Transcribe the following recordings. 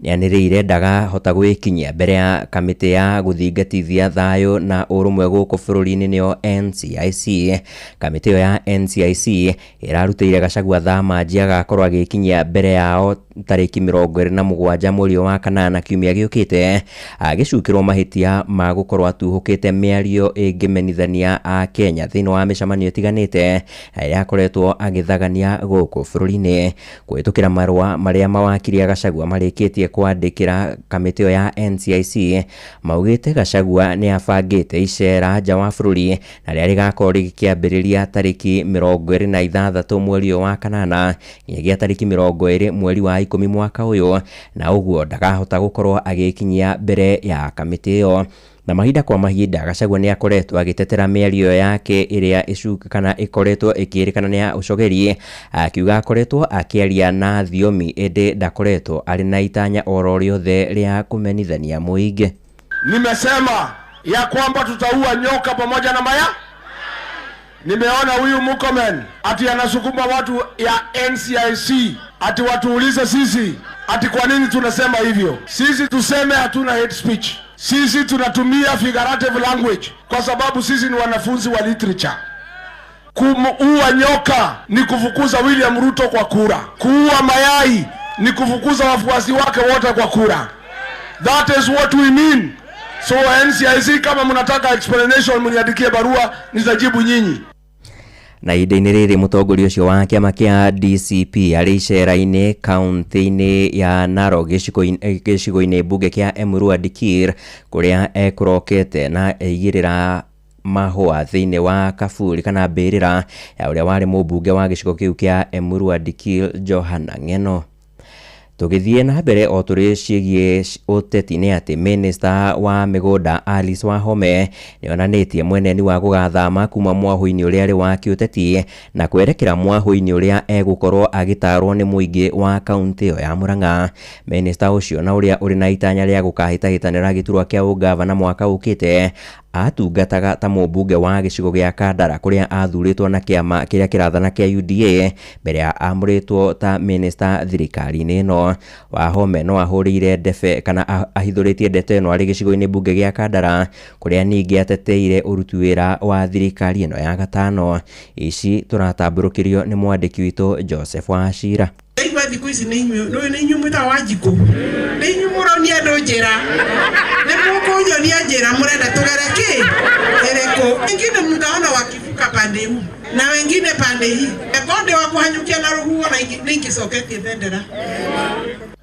Nĩanĩrĩire ndakahota gwĩkinyia mbere ya kamĩtĩ ya gũthingatithia thayũ na ũrũmwe gũkũ bũrũri-inĩ nĩyo NCIC. Kamĩtĩ ĩyo ya NCIC ĩrarutĩire Gachagua thamanji agakorwo agĩkinyia mbere yao tarĩki 27 mweri wa kanana kiumia gĩũkĩte, agĩcukĩrwo mahĩtia ma gũkorwo atuhũkĩte mĩario ĩngĩmenithania a Kenya thĩinĩ wa mĩcemanio ĩtiganĩte ĩrĩa akoretwo agĩthagania gũkũ bũrũri-inĩ. Kũhĩtũkĩra marũa marĩa mawakiri a Gachagua marĩkĩtie kwandĩkĩra kamĩtĩ ĩyo ya NCIC, maugĩte Gachagua nĩ abangĩte icera nja wa bũrũri na rĩrĩa rĩgakorwo rĩkĩambĩrĩria tarĩki 26 mweri ũyũ wa kanana nginyagia tarĩki 20 mweri wa 10 mwaka ũyũ, na ũguo ndakahota gũkorwo agĩkinyia mbere ya kamĩtĩ ĩyo. Na mahinda kwa mahinda Gachagua nĩ akoretwo agĩtetera mĩario yake ĩrĩa kana ĩkoretwo ĩkĩrĩkana nĩ ya ũcogeri, akiuga akoretwo akĩaria na thiomi ĩndĩ ndakoretwo arĩ na itanya oro rĩothe rĩa kũmenithania mũingĩ. Nimesema ya kwamba tutaua nyoka pamoja na maya. Nimeona huyu Murkomen ati anasukuma watu ya NCIC ati watuulize sisi ati kwa nini tunasema hivyo. Sisi tuseme hatuna hate speech. Sisi tunatumia figurative language kwa sababu sisi ni wanafunzi wa literature. Kumuua nyoka ni kufukuza William Ruto kwa kura. Kuua mayai ni kufukuza wafuasi wake wote kwa kura. That is what we mean. So NCIC, kama mnataka explanation, mniandikie barua, nitajibu nyinyi. Na ihinda-inĩ rĩrĩ mũtongoria ũcio wa kĩama kĩa DCP arĩ icera-inĩ kaunti-inĩ ya Narok, gĩcigo-inĩ mbunge kĩa Emurua Dikirr, kũrĩa ekũrokete na eigĩrĩra mahũa thĩinĩ wa kaburi kana mbĩrĩra ya ũrĩa warĩ mũmbunge wa gĩcigo kĩu kĩa Emurua Dikirr, Johana Ng'eno. Tũgĩthiĩ na mbere o tũrĩ ciĩgiĩ ũteti nĩ atĩ minista wa mĩgũnda Alice Wahome nĩonanĩtie mweneni wa gũgathama kuma mwahũ-inĩ ũrĩa arĩ wa kĩũteti na kwerekera mwahũ-inĩ ũrĩa egũkorwo agĩtarwo nĩ mũingĩ wa kaunti ĩyo ya Murang'a. Minista ũcio na ũrĩa ũrĩ na itanya rĩa gũkahĩtahĩtanĩra gĩturwa kĩa ũngavana mwaka ũkĩte, atungataga ta mũmbunge wa gĩcigo gĩa Kandara kũrĩa athurĩtwo na kĩama kĩrĩa kĩrathana kĩa UDA mbere ya amũrĩtwo ta minista thirikari-inĩ ĩno. Wahome no ahũrĩire ndebe kana ahithũrĩtie ndeto ĩno arĩ gĩcigo-inĩ mbunge gĩa Kandara kũrĩa ningĩ ateteire ũruti wĩra wa thirikari ĩno ya gatano. Ici tũratambũrũkĩrio nĩ mwandĩki witũ Joseph Wachira. Ndaigua thikũ ici nĩ inyuĩ, nĩ inyuĩ mwĩtagwo Wanjikũ, nĩ inyuĩ mũronia andũ njĩra, nĩ mũkũnyonia njĩra mũrenda tũgere kĩ ĩrĩkũ. Wengine mtaona wakivuka pande huu na wengine pande hii, konde wa kũhanyũkia na rũhuho na nĩ ingĩcoketie bendera.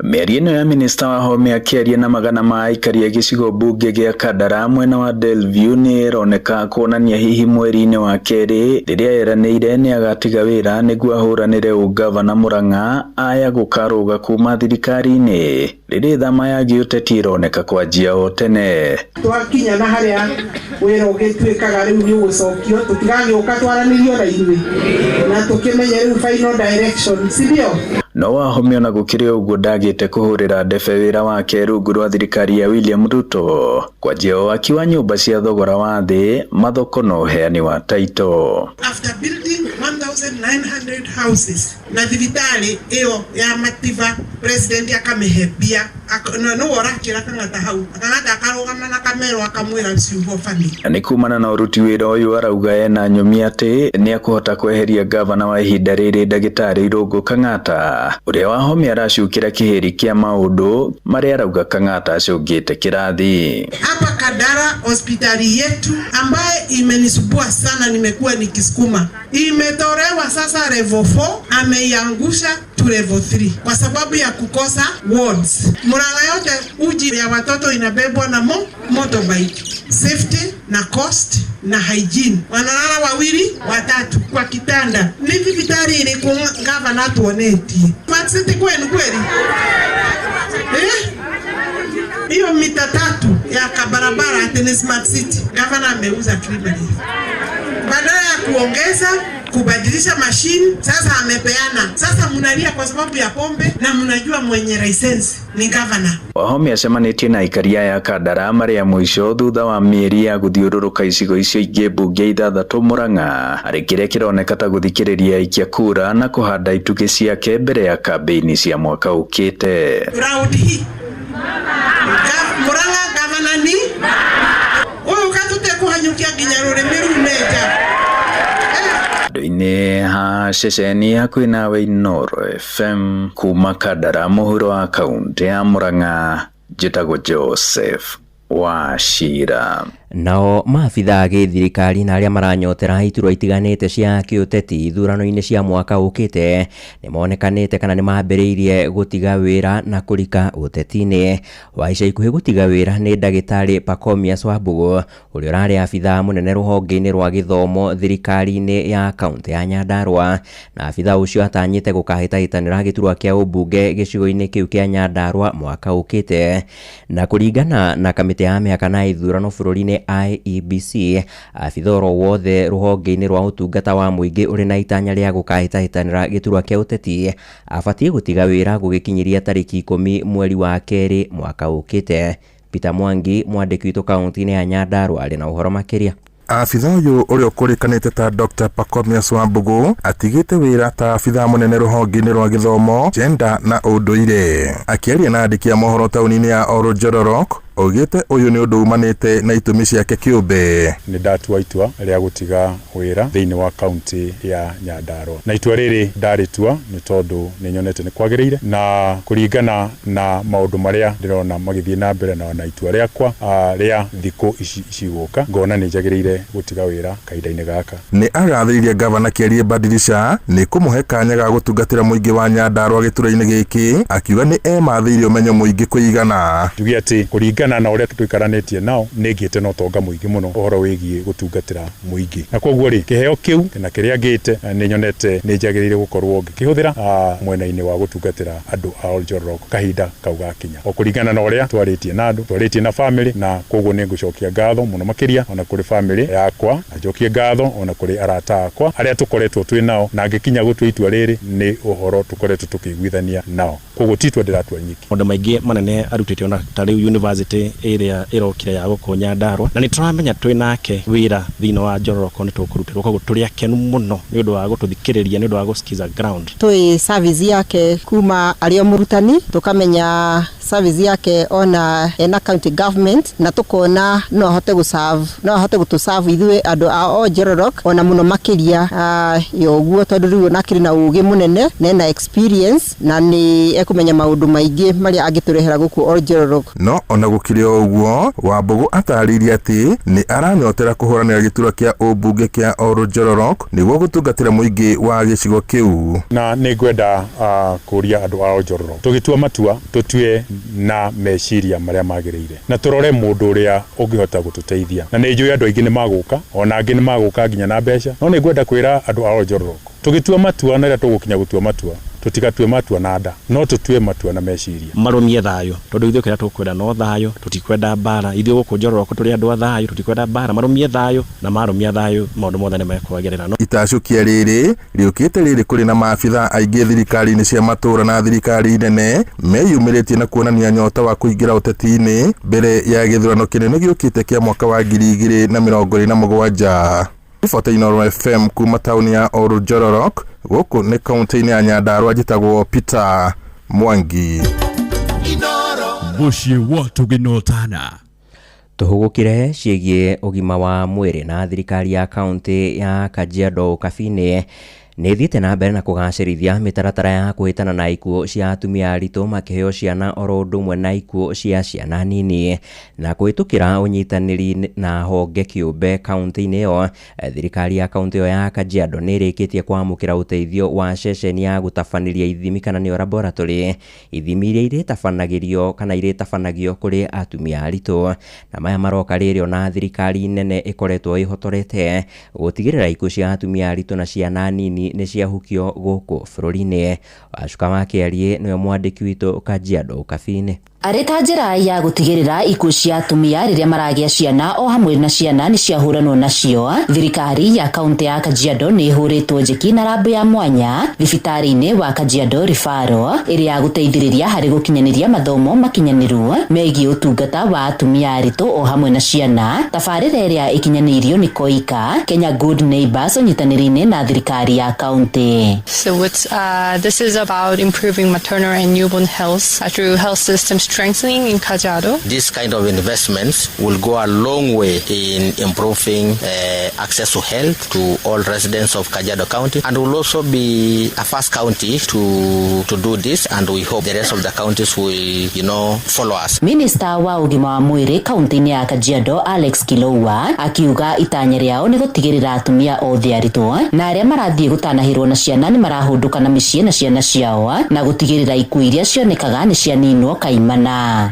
Mĩario ĩno ya minista Wahome akĩaria na magana ma aikari a gĩcigo mbunge gĩa Kandara mwena wa Delview nĩ ĩroneka kuonania hihi mweri-inĩ wa kerĩ rĩrĩa eranĩire nĩ agatiga wĩra nĩguo ahũranĩre ũngavana Murang'a aya gũkarũga kuma thirikari-inĩ rĩrĩ thama ya gĩũteti ĩroneka kwanjia o tene. Twakinya na harĩa wĩra ũgĩtuĩkaga rĩu nĩ ũgũcokio, tũtigagĩũka twaranĩrio na ithuĩ na tũkĩmenye rĩu final direction, si ndio? No Wahome ona gũkĩrĩ ũguo ndagĩte kũhũrĩra ndebe wĩra wake rungu rwa thirikari ya William Ruto kwanjia waki wa nyũmba cia thogora wa thĩ, mathoko na ũheani wa taito. After building 1900 houses na thibitarĩ ĩyo ya Mativa, president akamĩhe mbia, no ũrakĩra Kang'ata hau, Kang'ata akarũgama na kamero akamwĩra ciugo bani. Na nĩ kumana na ũruti wĩra ũyũ arauga ena nyũmia atĩ nĩ ekũhota kweheria ngavana wa ihinda rĩrĩ ndagĩtarĩ Irũngũ Kang'ata ũrĩa Wahome aracukĩra kĩhĩri kĩa maũndũ marĩa arauga Kang'ata acũngĩte kĩrathi. Hapa Kandara hospitali yetu ambaye imenisumbua sana, nimekuwa nikisukuma, imetolewa sasa level 4, ameiangusha to level 3 kwa sababu ya kukosa wards. Murang'a yote uji ya watoto inabebwa na motorbike. Safety na cost na hygiene. Wanalala wawili watatu kwa kitanda. Ni hospitali iliku gavana tuonetie. Smart City kwenu kweli? Hiyo mita 3 ya kabarabara ati ni smart city. Gavana ameuza Creamery. Badala ya kuongeza kubadilisha machine, sasa amepeana. Sasa mnalia kwa sababu ya pombe na mnajua mwenye license ni governor. Wahome acemanĩtie na aikari aya Kandara marĩa mũico thutha wa mĩeri ya gũthiũrũrũka icigo icio ingĩ mbunge ithathatũ Murang'a arĩ kĩrĩa kĩroneka ta gũthikĩrĩria aikia kura na kũhanda itugĩ ciake mbere ya kambĩini cia mwaka ũkĩte. Round hii Murang'a gavana ni ũyũ katũtekũhanyũkia nginya rũrĩmĩ rume nja. Andũ-inĩ ha ceceni hakuhĩ nawe Inooro FM kuma Kandara mũhuro wa kaunti ya Murang'a, njĩtagwo Joseph Wachira. Nao maabitha a gĩthirikari na arĩa maranyotera iturwa itiganĩte cia kĩũteti ithurano-inĩ cia mwaka ũkĩte nĩ monekanĩte kana nĩ mambĩrĩirie gũtiga wĩra na kũrika ũteti-inĩ. Wa ica ikuhĩ gũtiga wĩra nĩ ndagĩtarĩ Pacomius Wambũgũ ũrĩa ũrarĩ abithaa mũnene rũhonge-inĩ rwa gĩthomo thirikari-inĩ ya kaũntĩ ya Nyandarua, na abithaa ũcio atanyĩte gũkahĩtahĩtanĩra gĩturwa kĩa ũmbunge gĩcigo-inĩ kĩu kĩa Nyandarua mwaka ũkĩte. Na kũringana na kamĩtĩ ya mĩhaka na ithurano bũrũri-inĩ IEBC, abithaa oro wothe rũhonge-inĩ rwa ũtungata wa mũingĩ ũrĩ na itanya rĩa gũkahĩtahĩtanĩra gĩturwa kĩa ũteti abatiĩ gũtiga wĩra gũgĩkinyĩria tarĩki 10 mweri wa kerĩ mwaka ũkĩte. Peter Mwangi, mwandĩki witũ kaũntĩ-inĩ ya Nyandarua, arĩ na ũhoro makĩria. Abithaa ũyũ ũrĩa ũkũrĩkanĩte ta Dr. Pacomius Wambũgũ atigĩte wĩra ta abithaa mũnene rũhonge-inĩ rwa gĩthomo, gender na ũndũire. Akĩaria na andĩki a mohoro taũni-inĩ ya Oljororok, augĩte ũyũ nĩ ũndũ umanĩte na itũmi ciake kĩũmbe. Nĩ ndatua itua rĩa gũtiga wĩra thĩinĩ wa kaunti ya Nyandarua, na itua rĩrĩ ndarĩtua nĩ tondũ nĩ nyonete nĩ kwagĩrĩire na kũringana na maũndũ marĩa ndĩrona magĩthiĩ na mbere na itua rĩakwa rĩa thikũ ici cigũka, ngona nĩ njagĩrĩire gũtiga wĩra kahinda-inĩ gaka. Nĩ agathĩrĩirie gavana Kĩarie Badilisha nĩ kũmũhe kanya ga gũtungatĩra mũingĩ wa Nyandarua gĩturwa-inĩ gĩkĩ, akiuga nĩ emathĩire ũmenyo mũingĩ kũigana. Njuge atĩ kũringana na ũrĩa tũikaranĩtie nao nĩ ngĩte na ũtonga mũingĩ mũno ũhoro wĩgiĩ gũtungatĩra mũingĩ, na koguo rĩ kĩheo kĩu na kĩrĩa ngĩte nĩ nyonete nĩ njagĩrĩire gũkorwo ngĩkĩhũthĩra mwena-inĩ wa gũtungatĩra andũ a Oljororok kahinda kau gakinya, o kũringana na ũrĩa twarĩtie na andũ, twarĩtie na family, na koguo nĩ ngũcokia ngatho mũno makĩria ona kũrĩ family yakwa, na njokie ngatho ona kũrĩ arata akwa arĩa tũkoretwo twĩ nao, na ngĩkinya gũtua itua rĩrĩ nĩ ũhoro tũkoretwo tũkĩiguithania nao, koguo ti itua ndĩratua nyiki. Maũndũ maingĩ manene arutĩte ona ta rĩu university ĩrĩa ĩrokire ya gũkũ Nyandarua, na nĩ tũramenya twĩ nake wĩra thĩinĩ wa Njororoko nĩ tũkũrutĩrwo, koguo tũrĩ akenu mũno nĩ ũndũ wa gũtũthikĩrĩria, nĩ ũndũ wa gũsikiza ground. Tũĩ service yake kuma arĩ o mũrutani, tũkamenya service yake ona ena county government, na tũkona no ahote gũ-serve, no ahote gũtũ-serve ithuĩ andũ a Oljororok ona mũno makĩria ya ũguo, tondũ rĩu ona akĩrĩ na ũgĩ mũnene na ena experience na nĩ ekũmenya maũndũ maingĩ marĩa angĩtũrehera gũkũ Oljororok. No ona gũkĩrĩ o ũguo, Wambũgũ atarĩirie atĩ nĩ aranyotera kũhũranĩra gĩturwa kĩa ũmbunge kĩa Oljororok nĩguo gũtungatĩra mũingĩ wa gĩcigo kĩu. Na nĩ ngwenda kũria andũ a Oljororok tũgĩtua matua tũtue na meciria marĩa magĩrĩire, na tũrore mũndũ ũrĩa ũngĩhota gũtũteithia, na nĩ njũĩ andũ aingĩ nĩ magũka, ona angĩ nĩ magũka nginya na mbeca, no nĩ ngwenda kwĩra andũ a Oljororok tũgĩtua matua na rĩrĩa tũgũkinya gũtua matua tũtigatue matua na nda, no tũtue matua na meciria. Marũmie thayũ, tondũ ithuĩ kĩrĩa tũkwenda no thayũ, tũtikwenda mbara. Ithuĩ gũkũ Njororoko tũrĩ andũ a thayũ, tũtikwenda mbara. Marũmie thayũ, na marũmia thayũ maũndũ mothe nĩ mekwagĩrĩra. No Itacũkia rĩrĩ rĩũkĩte rĩrĩ kũrĩ na maabithaa aingĩ thirikari-inĩ cia matũũra na thirikari nene meyumĩrĩtie na kuonania nyota wa kũingĩra ũteti-inĩ mbere ya gĩthurano kĩnene gĩũkĩte kĩa mwaka wa 2027. Riboti Inooro FM kuma taũni ya Oljororok gũkũ nĩ kaũntĩ-inĩ ya Nyandarua, njĩtagwo Peter Mwangi. Mũciĩ wa tũgĩnotana. Tũhũgũkĩre ciĩgiĩ ũgima wa mwĩrĩ na thirikari ya kaũntĩ ya Kajiado Kabini nĩ ĩthiĩte na mbere na kũgacĩrithia mĩtaratara ya kũhĩtana na ikuũ cia atumia aritũ makĩheo ciana oro ũndũ ũmwe na ikuũ cia ciana nini, na kũhĩtũkĩra ũnyitanĩri na honge kĩũmbe kaũntĩ-inĩ ĩyo. Thirikari ya kaũntĩ ĩyo ya Kajiado nĩ ĩrĩkĩtie kwamũkĩra ũteithio wa ceceni ya gũtabanĩria ithimi kana nĩyo laboratory, ithimi iria irĩtabanagĩrio kana irĩtabanagio kũrĩ atumia aritũ, na maya maroka rĩrĩ ona thirikari nene ĩkoretwo ĩhotorete gũtigĩrĩra ikuũ cia atumia aritũ na ciana nini nĩ ciahukio gũkũ bũrũri-inĩ. Wacuka wa Kĩarie nĩwe mwandĩki witũ Kajiado Kabini. Arĩ ta njĩra ya gũtigĩrĩra ikuũ cia atumia rĩrĩa maragĩa ciana o hamwe na ciana nĩ ciahũranwo nacio, thirikari ya kaũntĩ ya Kajiado nĩ ĩhũrĩtwo njeki na rambu ya mwanya thibitarĩ-inĩ wa Kajiado Referral ĩrĩa ya gũteithĩrĩria harĩ gũkinyanĩria mathomo makinyanĩru megiĩ ũtungata wa atumia aritũ o hamwe na ciana. Tabarĩra ĩrĩa ĩkinyanĩirio nĩ KOICA, Kenya Good Neighbors ũnyitanĩri-inĩ na thirikari ya kaũntĩ. So it's, this is about improving maternal and newborn health through health system strengthening in Kajiado. This kind of investments will go a long way in improving access to health to all residents of Kajiado County, and will also be a first county to do this, and we hope the rest of the counties will follow us. Minista wa ũgima wa mwĩrĩ kaunti-inĩ ya Kajiado Alex Kilowa akiuga itanya rĩao nĩ gũtigĩrĩra atumia othe aritũ na arĩa marathiĩ gũtanahĩrwo na ciana nĩ marahũndũka na mĩciĩ na ciana ciao na gũtigĩrĩra ikuũ iria cionekaga nĩ cianinwo kaimana.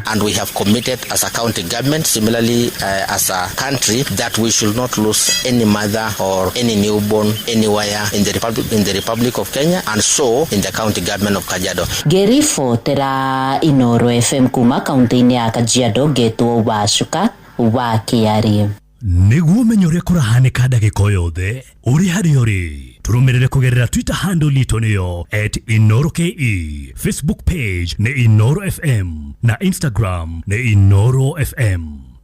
And we have committed as a county government, similarly as a country, that we should not lose any mother or any newborn anywhere in the Republic of Kenya, and so in the county government of Kajiado. Ngĩribotera Inoro FM kuma kaunti-inĩ ya Kajiado, ngetwo Wacuka wa Kĩarĩ. Nĩguo ũmenye ũrĩa kũrahanĩka ndagĩka o yothe ũrĩ harĩa ũrĩ, tũrũmĩrĩre kũgerera Twitter handle itũ, nĩyo @InoroKE, Facebook page nĩ Inoro FM na Instagram nĩ Inoro FM.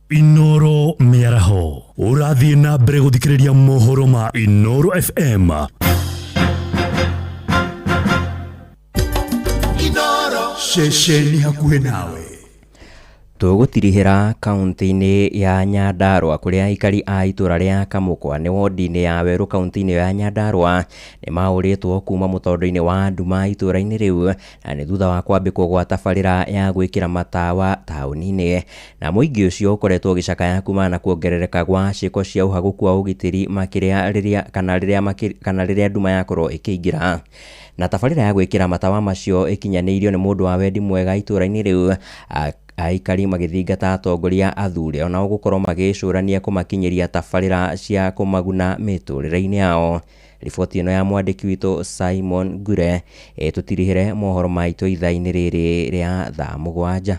Inoro Mĩaraho, ũrathiĩ na mbere gũthikĩrĩria mohoro ma Inoro FM. Ceceni hakuhĩ nawe. Tũgũtirihĩra kaunti-inĩ ya Nyandarũa, kũrĩa aikari a itũra rĩa Kamũkwa, nĩ wodi-inĩ ya Werũ, kaunti-inĩ ya Nyandarũa, nĩ maũrĩtwo kuma mũtondo-inĩ wa nduma itũra-inĩ rĩu, na nĩ thutha wa kwambĩkwo gwa tabarĩra ya gwĩkĩra matawa taũni-inĩ. Na mũingĩ ũcio ũkoretwo ũgĩcakaya kumana na kuongerereka gwa ciĩko cia ũhagũku wa ũgitĩri, makĩria rĩrĩa nduma yakorwo ĩkĩingĩra. Na tabarĩra ya gwĩkĩra matawa macio ĩkinyanĩirio nĩ mũndũ wa wendi mwega itũra-inĩ rĩu, aikari magĩthingata atongoria athure onao gũkorwo magĩcũrania kũmakinyĩria tabarĩra cia kũmaguna mĩtũrĩre-inĩ yao. Riboti ĩno ya mwandĩki witũ Simon Ngure ĩtũtirihĩre mohoro maitũ ithaa-inĩ rĩrĩ rĩa thaa 7.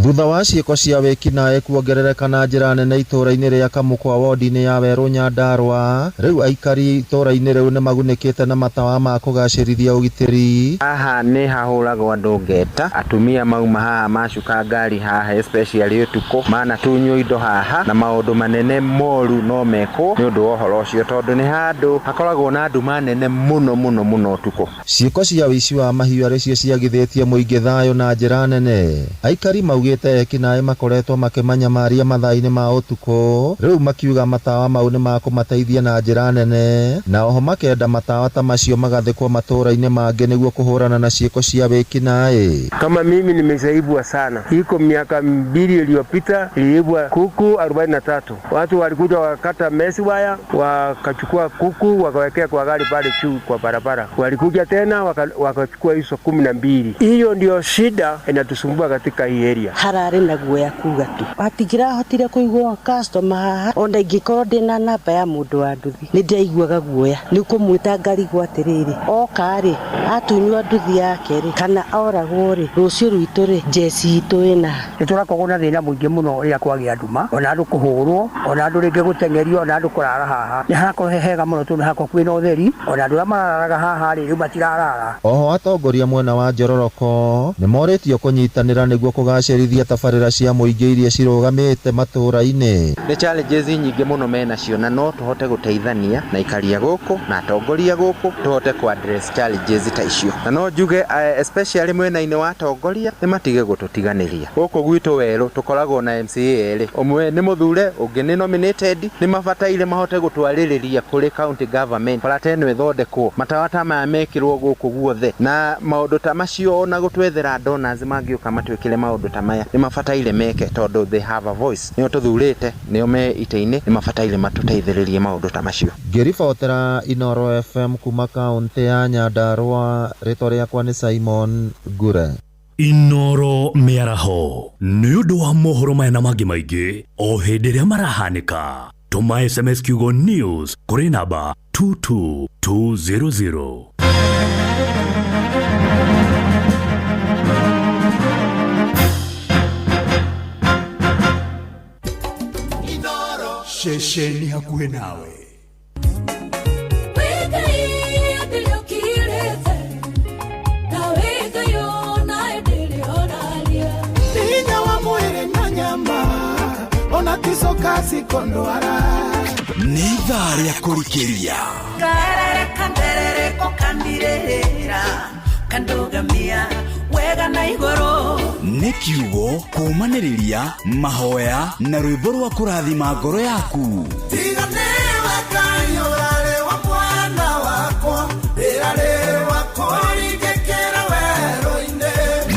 Thutha wa ciĩko cia wĩkinaĩ kuongerereka na njĩra nene itũũra-inĩ rĩa Kamũkwa, wodi-inĩ ya Werũ, Nyandarũa, rĩu aikari itũũra-inĩ rĩu nĩmagunĩkĩte na matawa ma kũgacĩrithia ũgitĩri. Haha nĩ hahũragwo andũ ngeta, atumia mauma haha macuka ngari haha, especially ũtukũ, manatunywo indo haha, na maũndũ manene moru no mekwo nĩ ũndũ wa ũhoro ũcio, tondũ nĩ handũ hakoragwo na nduma nene mũno mũno mũno ũtukũ. Ciĩko cia ũici wa mahiũ arĩ cio ciagithĩtie mũingĩ thayũ na njĩra nene. Aikari maugĩte ekinaĩ makoretwo makĩmanyamaria mathaa-inĩ ma ũtukũ, rĩu makiuga matawa mau nĩ makũmateithia na njĩra nene, na oho makenda matawa ta macio magathĩkwo matũũra-inĩ mangĩ nĩguo kũhũrana na ciĩko cia wĩkinaĩ. Kama mimi nimesaibwa sana, iko miaka 2 iliyopita iliibwa kuku 43. Watu walikuja wakakata mesh wire, wakachukua kuku wakawekea kwa gari pale juu kwa barabara. Walikuja tena wakachukua hizo 12. Hiyo ndio shida inatusumbua katika hii area. Hararĩ na guoya kuga tu hatingĩrahotire kũigwo customer haha, ona ingĩkorwo ndĩna namba ya mũndũ wa nduthi, nĩ ndĩraiguaga guoya nĩ kũmwĩta, ngarigwo atĩrĩrĩ, oka rĩ, atunywo nduthi yake rĩ, kana oragwo rĩ, rũciũ rwitũ rĩ, njeci itũ ĩna. Nĩ tũrakorwo na thĩna mũingĩ mũno rĩrĩa kwagĩa nduma, ona andũ kũhũrwo, ona andũ rĩngĩ gũteng'erio, ona andũ kũrara haha. Nĩ harakorwo he hega mũno tondũ hakorwo kwĩna ũtheri, ona andũ arĩa marararaga haha rĩ, rĩu matirarara. Oho atongoria mwena wa Njororoko nĩ morĩtio kũnyitanĩra nĩguo kũgacĩrithia tabarĩra cia mũingĩ iria cirũgamĩte matũũra-inĩ. Nĩ challenges nyingĩ mũno menacio, na no tũhote gũteithania na ikaria gũkũ na atongoria gũkũ tũhote ku address challenges ta icio. Na no njuge especially mwena-inĩ wa atongoria nĩ matige gũtũtiganĩria. Gũkũ gwitũ Werũ tũkoragwo na MCA erĩ, ũmwe nĩ mũthure, ũngĩ nĩ nominated. Nĩ mabataire mahote gũtwarĩrĩria kũrĩ county government, bara ta ĩno ĩthondekwo, matawa ta maya mekĩrwo gũkũ guothe na maũndũ ta macio, ona gũtwethera donors mangĩũka matwĩkĩre maũndũ ta maya. Nĩ mabataire meke tondũ they have a voice, nĩo tũthurĩte, nĩo me itĩ-inĩ, nĩ mabataire matũteithĩrĩrie maũndũ ta macio. Ngĩribotera Inoro FM kuma kaũntĩ ya Nyandarũa, rĩtwa rĩakwa nĩ Simon Ngure. Inoro Mĩaraho, nĩ ũndũ wa mohoro maya na mangĩ maingĩ o hĩndĩ ĩrĩa marahanĩka, tũma SMS kiugo "news" kũrĩ namba 22200. Ceceni hakuhĩ nawe. Hinya wa mwĩrĩ na nyama ona ticoka cikondwara. Nĩ ithaa rĩa kũrikĩria. Karere kanderereko kandirĩrĩra kandugamia. Wega na igũrũ. Nĩ kiugo kũũmanĩrĩria mahoya na rwĩmbo rwa kũrathima ngoro yaku. Tiga nĩwe Ngai ũrarĩ wa mwana wakwa, ndĩrarĩ wa kũringĩkĩra werũ-inĩ.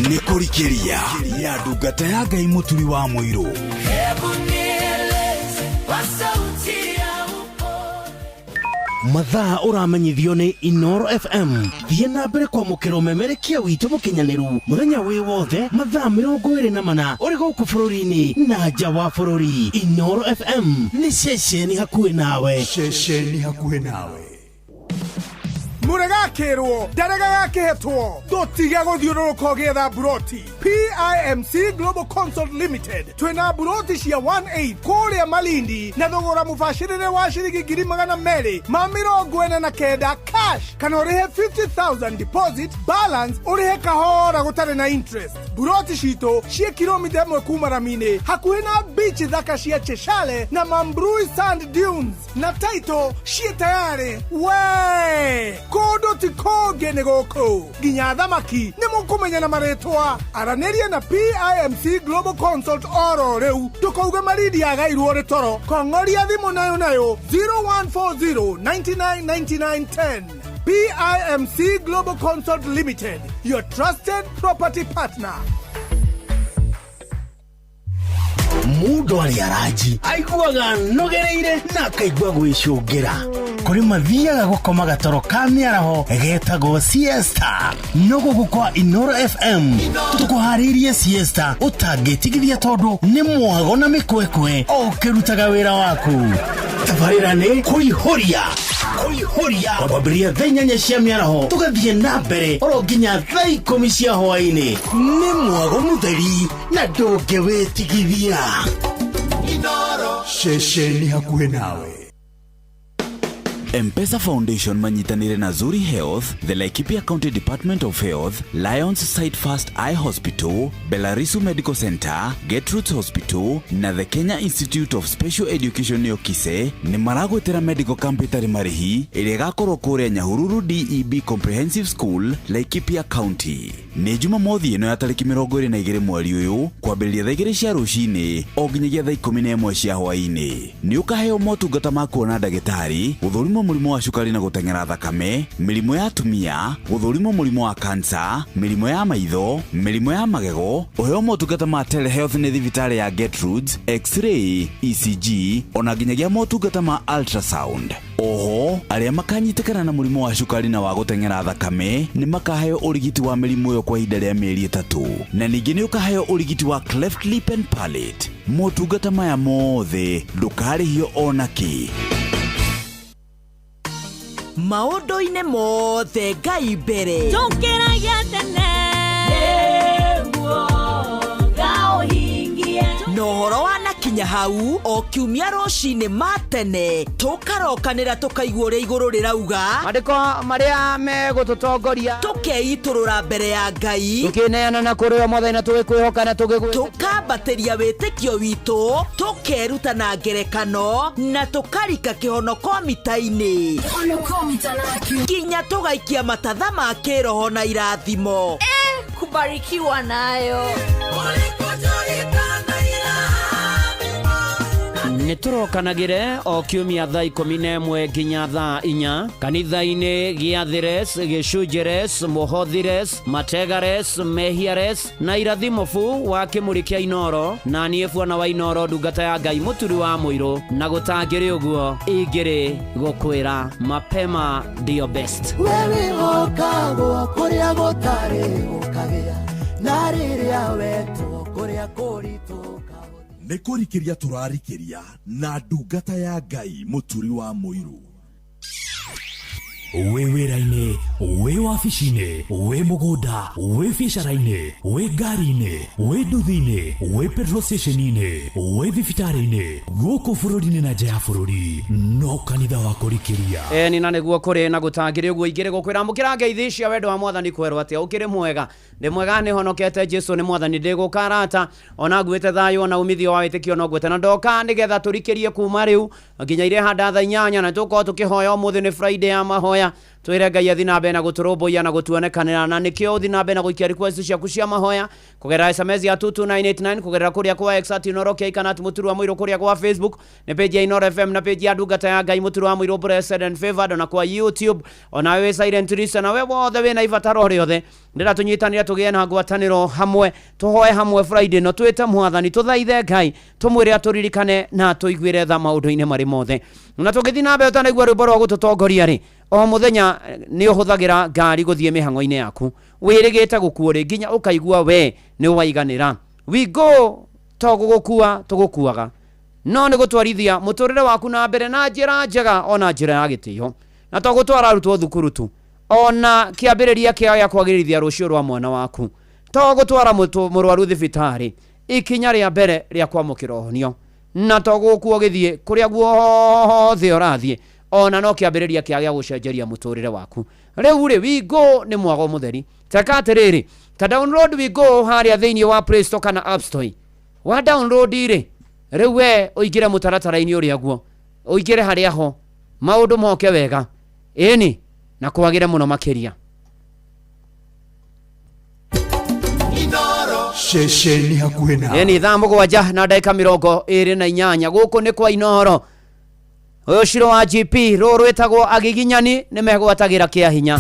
Nĩ kũrikĩria na ndungata ya Ngai Mũturi wa Mũirũ. Hebu nieleze kwa sauti ya Mathaa ũramenyithio nĩ Inoro FM. Thiĩ na mbere kwamũkĩra ũmemerekia witũ mũkinyanĩru mũthenya wĩ wothe mathaa 24 ũrĩ gũkũ bũrũri-inĩ na nja wa bũrũri. Inoro FM nĩ ceceni hakuhĩ nawe. Ceceni hakuhĩ nawe. Mũrega akĩrwo ndaregaga akĩhetwo ndũtige gũthiũrũrũka ũgĩetha mburoti. PIMC Global Consult Limited twĩna mburoti cia 18 kũrĩa Malindi na thogora mũbacĩrĩre wa ciringi 249,000 cash, kana ũrĩhe 50,000 deposit, balance ũrĩhe kahora gũtarĩ na interest. Mburoti citũ ciĩ kilomita 1 kuma rami-inĩ, hakuhĩ na beach thaka cia Cheshale na Mambrui Sand Dunes, na title ciĩ tayarĩ. We kũndũ ti kũngĩ nĩ gũkũ, nginya thamaki nĩ mũkũmenya na marĩtwa. Aranĩria na PIMC Global Consult oro rĩu, ndũkauge Malindi yagairwo rĩ toro. Kong'oria thimũ nayo nayo 0140 99 99 10. PIMC Global Consult Limited, your trusted property partner. Mũndũ arĩ aranji aiguaga nogereire na akaigua gwĩcũngĩra kũrĩ mathiaga gũkoma gatoro ka mĩaraho getagwo siesta. No gũkũ kwa Inoro FM tũkũharĩirie siesta ũtangĩtigithia, tondũ nĩ mwago na mĩkwekwe o ũkĩrutaga wĩra waku. Tabarĩra nĩ kũihũria kũihũria kwambĩrĩria thaa 8 cia mĩaraho tũgathiĩ na mbere oro nginya thaa 10 cia hwaĩ-inĩ. Nĩ mwago mũtheri na ndũngĩwĩtigithia. Ceceni hakuhĩ nawe. M-Pesa Foundation manyitanĩire na Zuri Health, the Laikipia County Department of Health, Lions Sight First Eye Hospital, Belarisu Medical Center, Gertrude's Hospital na the Kenya Institute of Special Education nĩo KISE nĩ maragwĩtĩra medical camp ĩtarĩ marĩhi ĩrĩa ĩgakorwo kũrĩa Nyahururu DEB Comprehensive School, Laikipia County. Nĩ Jumamothi ĩno ya tarĩki 22 mweri ũyũ kwambĩrĩria thaa 2 cia rũcinĩ o nginyagia thaa 11 cia hwaĩ-inĩ. Nĩ ũkaheo motungata ma kuona ndagĩtarĩ, gũthũrimwo mũrimũ wa cukari na gũteng'era thakame, mĩrimũ ya atumia, gũthũrimwo mũrimũ wa kansa, mĩrimũ ya maitho, mĩrimũ ya magego, ũheo motungata ma telehealth nĩ thibitarĩ ya Gertrudes, X-ray, ECG ona nginyagia motungata ma ultrasound. Oho arĩa makanyitĩkana na mũrimũ wa cukari na wa gũteng'era thakame nĩ makaheo ũrigiti wa mĩrimũ ĩyo kwa ihinda rĩa mĩeri 3, na ningĩ nĩ ũkaheo ũrigiti wa cleft lip and palate. Motungata maya mothe ndũkarĩhio ona kĩ. Maũndũ-inĩ mothe Ngai mbere. Tũkĩragia tene nĩguo ngaũhingie. Na ũhoro wanakinya hau o kiumia rũcinĩ ma tene tũkarokanĩra tũkaigua ũrĩa igũrũ rĩrauga. Mandĩko marĩa megũtũtongoria. Tũkeitũrũra mbere ya Ngai. Tũkĩneana na kũrĩ o Mwathani na tũgĩkwĩhoka na tũgĩgwĩ. Tũkambatĩria wĩtĩkio witũ, tũkeruta na ngerekano na tũkarika kĩhonoko mita-inĩ. Nginya tũgaikia matatha ma kĩroho na irathimo. Kubarikiwa nayo. Nĩ tũrokanagĩre o kiumia thaa 11 nginya thaa 4 kanitha-inĩ gĩathĩres, gĩcunjĩres, mũhothires, mategares, mehiares na irathimo bu wa kĩmũrĩ kĩa Inoro na niĩ bwana wa Inoro, ndungata ya Ngai Mũturi wa Mũirũ, na gũtangĩrĩ ũguo ingĩrĩ gũkwĩra mapema ndio best. We wĩhokagwo kũrĩa gũtarĩ gũkagĩa, na rĩrĩa wetwo kũrĩa kũritũ. Nĩ kũrikĩria tũrarikĩria na ndungata ya Ngai Mũturi wa Mũirũ. Wĩ wĩra-inĩ, wĩ wabici-inĩ, wĩ mũgũnda, wĩ biacara-inĩ, wĩ ngari-inĩ, wĩ nduthi-inĩ, wĩ petrol station-inĩ, wĩ thibitarĩ-inĩ, gũkũ bũrũri-inĩ na nja ya bũrũri, no kanitha wa kũrikĩria. Ĩni na nĩguo kũrĩ na gũtangĩrĩ ũguo ingĩrĩ gũkwĩra amũkĩra ngeithi cia wendo wa Mwathani. Kwerwo atĩa? Ũkĩrĩ mwega? Ndĩ mwega, nĩ honokete. Jesu nĩ Mwathani. Ndĩgũkarata ona nguĩte thayũ ona umithio wa wĩtĩkio no ngwĩte na ndoka nĩgetha tũrikĩrie kuma rĩu nginya irehanda thaa 8, na tũkorwo tũkĩhoya. Ũmũthĩ nĩ Friday ya mahoya. mahoya twire Ngai athi na mbere na gũtũrũmbũiya na gũtuonekanĩra na nĩkĩo ũthi na mbere na gũikia request ciaku cia mahoya kũgerera SMS ya 22989 kũgerera kũrĩa kwa X at Inooro K kana at Mũturu wa Mũirũ kũrĩa kwa Facebook nĩ page ya Inooro FM na page ya ndungata ya Ngai Mũturu wa Mũirũ Blessed and Favored ona kwa YouTube ona we Silent Lisa na we wothe wĩna ibataro rĩothe ndĩra tũnyitanĩre tũgĩe na ngwatanĩro hamwe tũhoe hamwe Friday no twĩte mwathani tũthaithe Ngai tũmwĩre atũririkane na tũiguĩre tha maũndũ-inĩ marĩ mothe na tũgĩthiĩ na mbere ũtanaigua rwĩmbo rwa gũtũtongoria rĩ o mũthenya nĩ ũhũthagĩra ngari gũthiĩ mĩhang'o-inĩ yaku wĩrĩgĩte gũkuo rĩ nginya ũkaigua we nĩ waiganĩra. We go to gũgũkua tũgũkuaga no nĩ gũtwarithia mũtũrĩre waku na mbere na njĩra njega ona njĩra ya gĩtĩo na to gũtwara arutwo thukuru tu ona kĩambĩrĩria kĩa gĩa kwagĩrithia rũciũ rwa mwana waku to gũtwara mũrwaru thibitarĩ ikinya rĩa mbere rĩa kwamũkĩra ũhonio na to gũkuo gĩthiĩ kũrĩa guothe ũrathiĩ ona no kĩambĩrĩria kĩa gĩa gũcenjeria mũtũrĩre waku. Rĩu rĩ We Go nĩ mwago mũtheri teka atĩrĩrĩ ta download We Go harĩa thĩinĩ wa Play Store kana App Store wa download rĩ rĩu we ũingĩre mũtaratara-inĩ ũrĩa guo ũingĩre harĩa ho maũndũ moke wega ĩni na kwagĩre mũno makĩria. Ceceni hakuhĩ na Ĩni thaa 7 na ndagĩka 28 gũkũ nĩ kwa Inooro. Ũyũ Shiro wa GP rũũ rwĩtagwo agiginyani nĩ megwatagĩra kĩa hinya.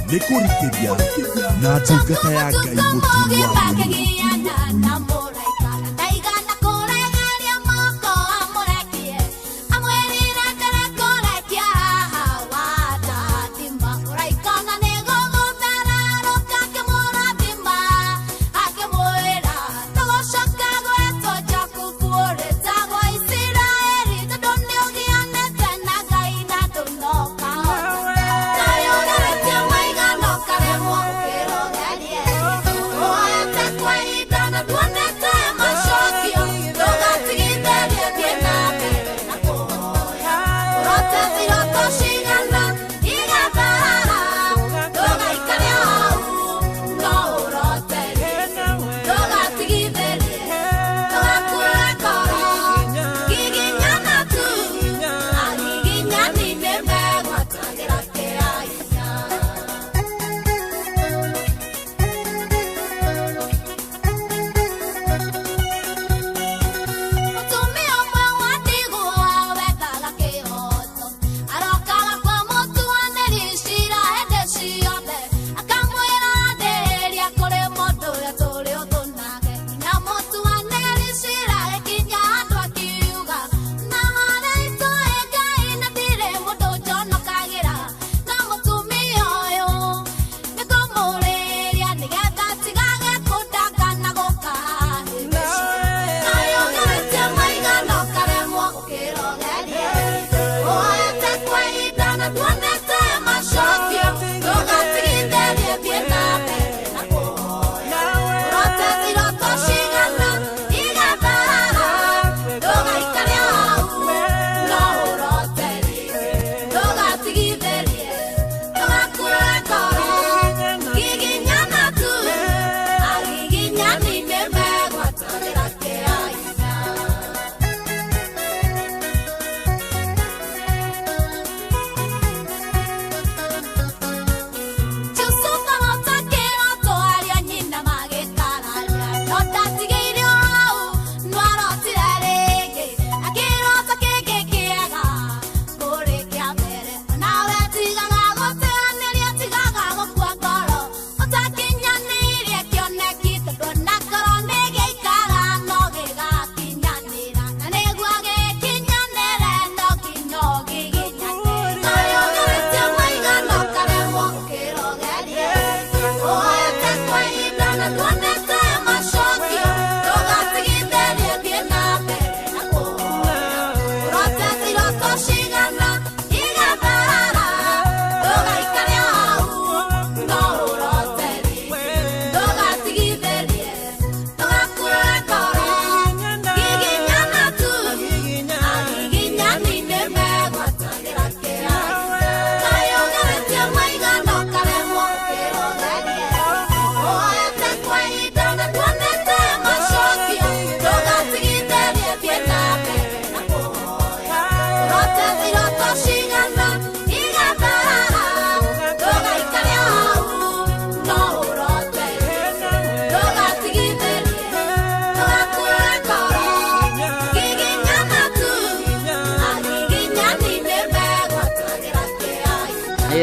Nĩkũrikĩria na ndungata ya Ngai Mũturu wa Mũirũ. One.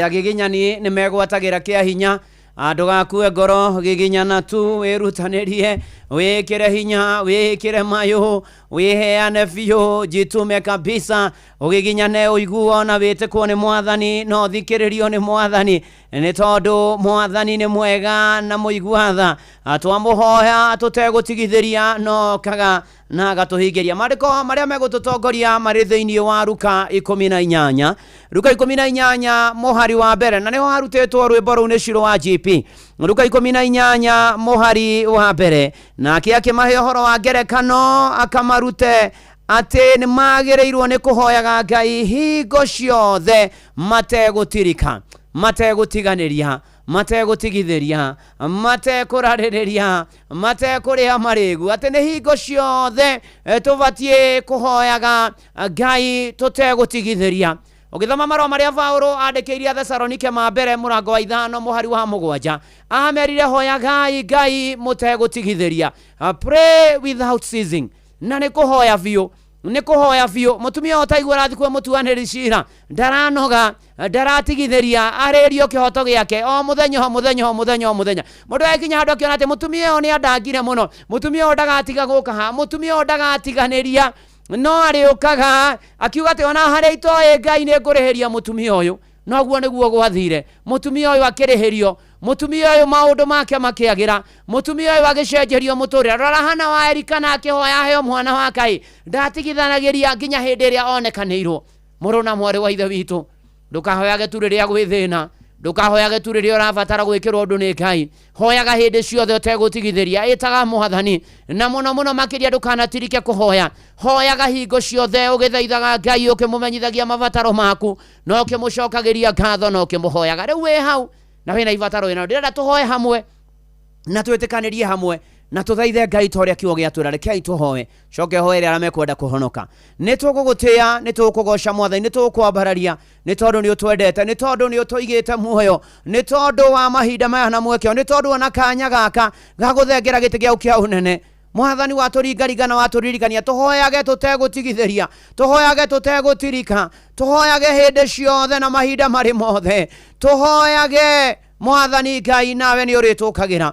Agiginyani nĩ megwatagĩra kĩa hinya. Ndũgakue ngoro, giginyana tu, wĩrutanĩrie, wĩkĩre hinya, wĩkĩre mayũ, wĩheane biũ, jitume kabisa, ũgiginyane, ũiguo na wĩtĩkwo nĩ Mwathani na ũthikĩrĩrio nĩ Mwathani, nĩ tondũ Mwathani nĩ mwega na mũigua tha. Twamũhoya tũtegũtigithĩria no kaga na agatũhingĩria. Maandĩko marĩa megũtũtongoria marĩ thĩinĩ wa Luka 18, Luka 18 mũhari wa mbere, na nĩho harutĩtwo rwĩmbo rũu nĩ Shiro wa GP. Luka 18 mũhari wa mbere, nake akĩmahe ũhoro wa ngerekano akamarute atĩ nĩ magĩrĩirwo nĩ kũhoyaga Ngai hingo ciothe mategũtirika, mategũtiganĩria, mategũtigithĩria, matekũrarĩrĩria, matekũrĩa marĩgu, atĩ nĩ hingo ciothe tũbatiĩ kũhoyaga Ngai tũtegũtigithĩria. Ũgĩthoma marũa marĩa Paũlũ andĩkĩirie Athesalonike ma mbere mũrango wa 5 mũhari wa 7, amerire hoyagai Ngai mũtegũtigithĩria, pray without ceasing, na nĩ kũhoya biũ, nĩ kũhoya biũ. Mũtumia ũyũ ũtaigua arathiĩ kwĩ mũtuanĩri cira, ndaranoga, ndaratigithĩria, arĩrio kĩhoto gĩake o mũthenya, o mũthenya, o mũthenya, o mũthenya. Mũndũ agĩkinya handũ akĩona atĩ mũtumia ũyũ nĩ andangire mũno, mũtumia ũyũ ndagatiga gũka haha, mũtumia ũyũ ndagatiganĩria, no arĩũkaga akiuga atĩ ona harĩa itoĩ Ngai nĩ ngũrĩhĩria mũtumia ũyũ. Noguo nĩguo gwathire, mũtumia ũyũ akĩrĩhĩrio, mũtumia ũyũ maũndũ make makĩagĩra, mũtumia ũyũ agĩcenjerio mũtũrĩre. Rora Hana wa Elikana akĩhoya aheo mwana wa Ngai, ndatigithanagĩria nginya hĩndĩ ĩrĩa onekanĩirwo. Mũrũ na mwarĩ wa Ithe witũ, ndũkahoyage tu rĩrĩa gwĩ thĩna, ndũkahoyage tu rĩrĩa ũrabatara gwĩkĩrwo ũndũ nĩ Ngai, hoyaga hĩndĩ ciothe ũtegũtigithĩria, ĩtaga Mwathani, na mũno mũno makĩria ndũkanatirike kũhoya. Hoyaga hingo ciothe ũgĩthaithaga Ngai, ũkĩmũmenyithagia mabataro maku, na ũkĩmũcokagĩria ngatho, na ũkĩmũhoyaga. Rĩu wĩ hau na wĩna ibataro ĩno, ndĩrenda tũhoe hamwe na twĩtĩkanĩrie hamwe na tũthaithe Ngai ta ũrĩa kiugo gĩatwĩra. Rekei tũhoe, coke hoere arĩa mekwenda kũhonoka. Nĩ tũgũgũtĩĩa, nĩ tũgũkũgoca Mwathani, nĩ tũgũkwambararia, nĩ tondũ nĩ ũtwendete, nĩ tondũ nĩ ũtũigĩte muoyo, nĩ tondũ wa mahinda maya na mweke, nĩ tondũ ona kanya gaka ga gũthengera gĩtĩ gĩaku kĩa ũnene. Mwathani watũringaringa na watũririkania tũhoyage tũtegũtigithĩria, tũhoyage tũtegũtirika, tũhoyage hĩndĩ ciothe na mahinda marĩ mothe, tũhoyage Mwathani Ngai, nawe nĩ ũrĩtũkagĩra.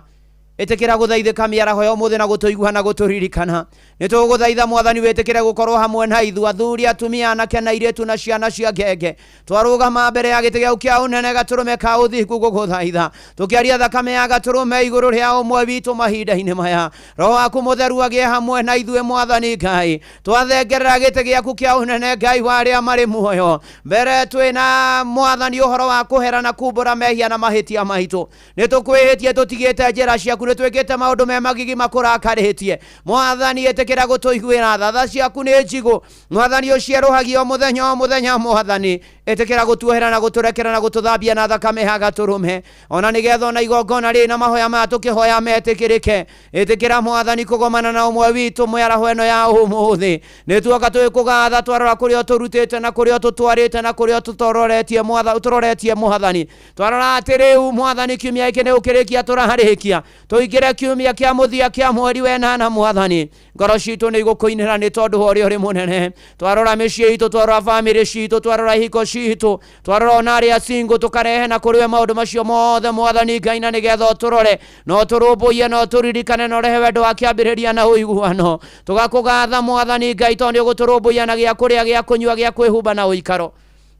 Ĩtĩkĩra gũthaithĩka mĩaraho ya ũmũthĩ na gũtũigua na gũtũririkana. Nĩ tũgũthaitha Mwathani wĩtĩkĩre gũkorwo hamwe na ithuĩ, athuri, atumia, anake na airĩtu na ciana cia ngenge. Twarũgama mbere ya gĩtĩ gĩaku kĩa ũnene gatũrũme ka ũthingu gũgũthaitha, tũkĩaria thakame ya gatũrũme igũrũ rĩa ũmwe witũ mahinda-inĩ maya. Roho waku mũtheru agĩe hamwe na ithuĩ Mwathani Ngai. Twathengerera gĩtĩ gĩaku kĩa ũnene Ngai wa arĩa marĩ muoyo. Mbere twĩna Mwathani ũhoro wa kũhera na kumbũra mehia na mahĩtia maitũ. Nĩ tũkwĩhĩtie tũtigĩte njĩra ciaku, nĩ twĩkĩte maũndũ me magigi makũrakarĩtie. Mwathani ĩtĩkĩra gũtũiguĩra tha, tha ciaku nĩ njigũ. Mwathani ũcierũhagia o mũthenya o mũthenya. Mwathani ĩtĩkĩra gũtuohera na gũtũrekera na gũtũthambia na thakame ya gatũrũme, ona nĩgetha ona igongona rĩrĩ na mahoya maya tũkĩhoya metĩkĩrĩke. Ĩtĩkĩra Mwathani kũgomana na ũmwe witũ mĩaraho ĩno ya ũmũthĩ. Nĩ tuoka twĩkũgatha, twarora kũrĩa ũtũrutĩte na kũrĩa ũtũtwarĩte na kũrĩa ũtũtororetie Mwathani, ũtũroretie Mwathani. Twarora atĩ rĩu Mwathani kiumia gĩkĩ nĩ gũkĩrĩkia tũrarĩkia, tũingĩre kiumia kĩa mũthia kĩa mweri wa ĩnana. Mwathani ngoro citũ nĩ igũkũinĩra nĩ tondũ wa ũrĩa ũrĩ mũnene. Twarora mĩciĩ itũ, twarora bamĩrĩ citũ, twarora ihiko citũ, twarora ona arĩa single, tũkarehe na kũrĩ we maũndũ macio mothe Mwathani Ngai, na nĩgetha ũtũrore na ũtũrũmbũiye na ũtũririkane na ũrehe wendo wa kĩambĩrĩria na ũiguano. Tũgakũgatha Mwathani Ngai tondũ nĩ ũgũtũrũmbũiya na gĩa kũrĩa, gĩa kũnyua, gĩa kwĩhumba na ũikaro.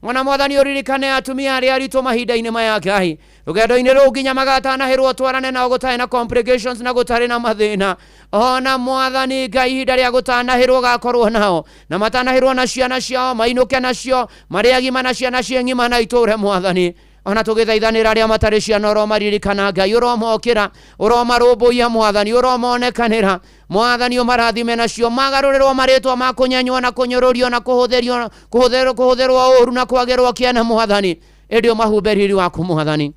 Mwana Mwathani ũririkane atumia arĩa aritũ mahinda-inĩ maya Ngai, rũgendo-inĩ rũu nginya magatanahĩrwo twarane nao gũtarĩ na complications na gũtarĩ na mathĩna. Ona Mwathani Ngai ihinda rĩa gũtanahĩrwo gakorwo nao, na matanahĩrwo na ciana ciao mainũke nacio marĩ agima na ciana ciĩ ng'ima na itũre Mwathani. Ona tũgĩthaithanĩra arĩa matarĩ ciana ũromaririkana Ngai, ũromokĩra, ũromarũmbũiya Mwathani, ũromonekanĩra Mwathani, ũmarathime nacio, magarũrĩrwo marĩtwa ma kũnyenywo na kũnyũrũrio na kũhũthĩrio, kũhũthĩrwo, kũhũthĩrwo ũru na kwagĩrwo kĩene Mwathani. Ĩndĩ ũmahumbe riri waku Mwathani,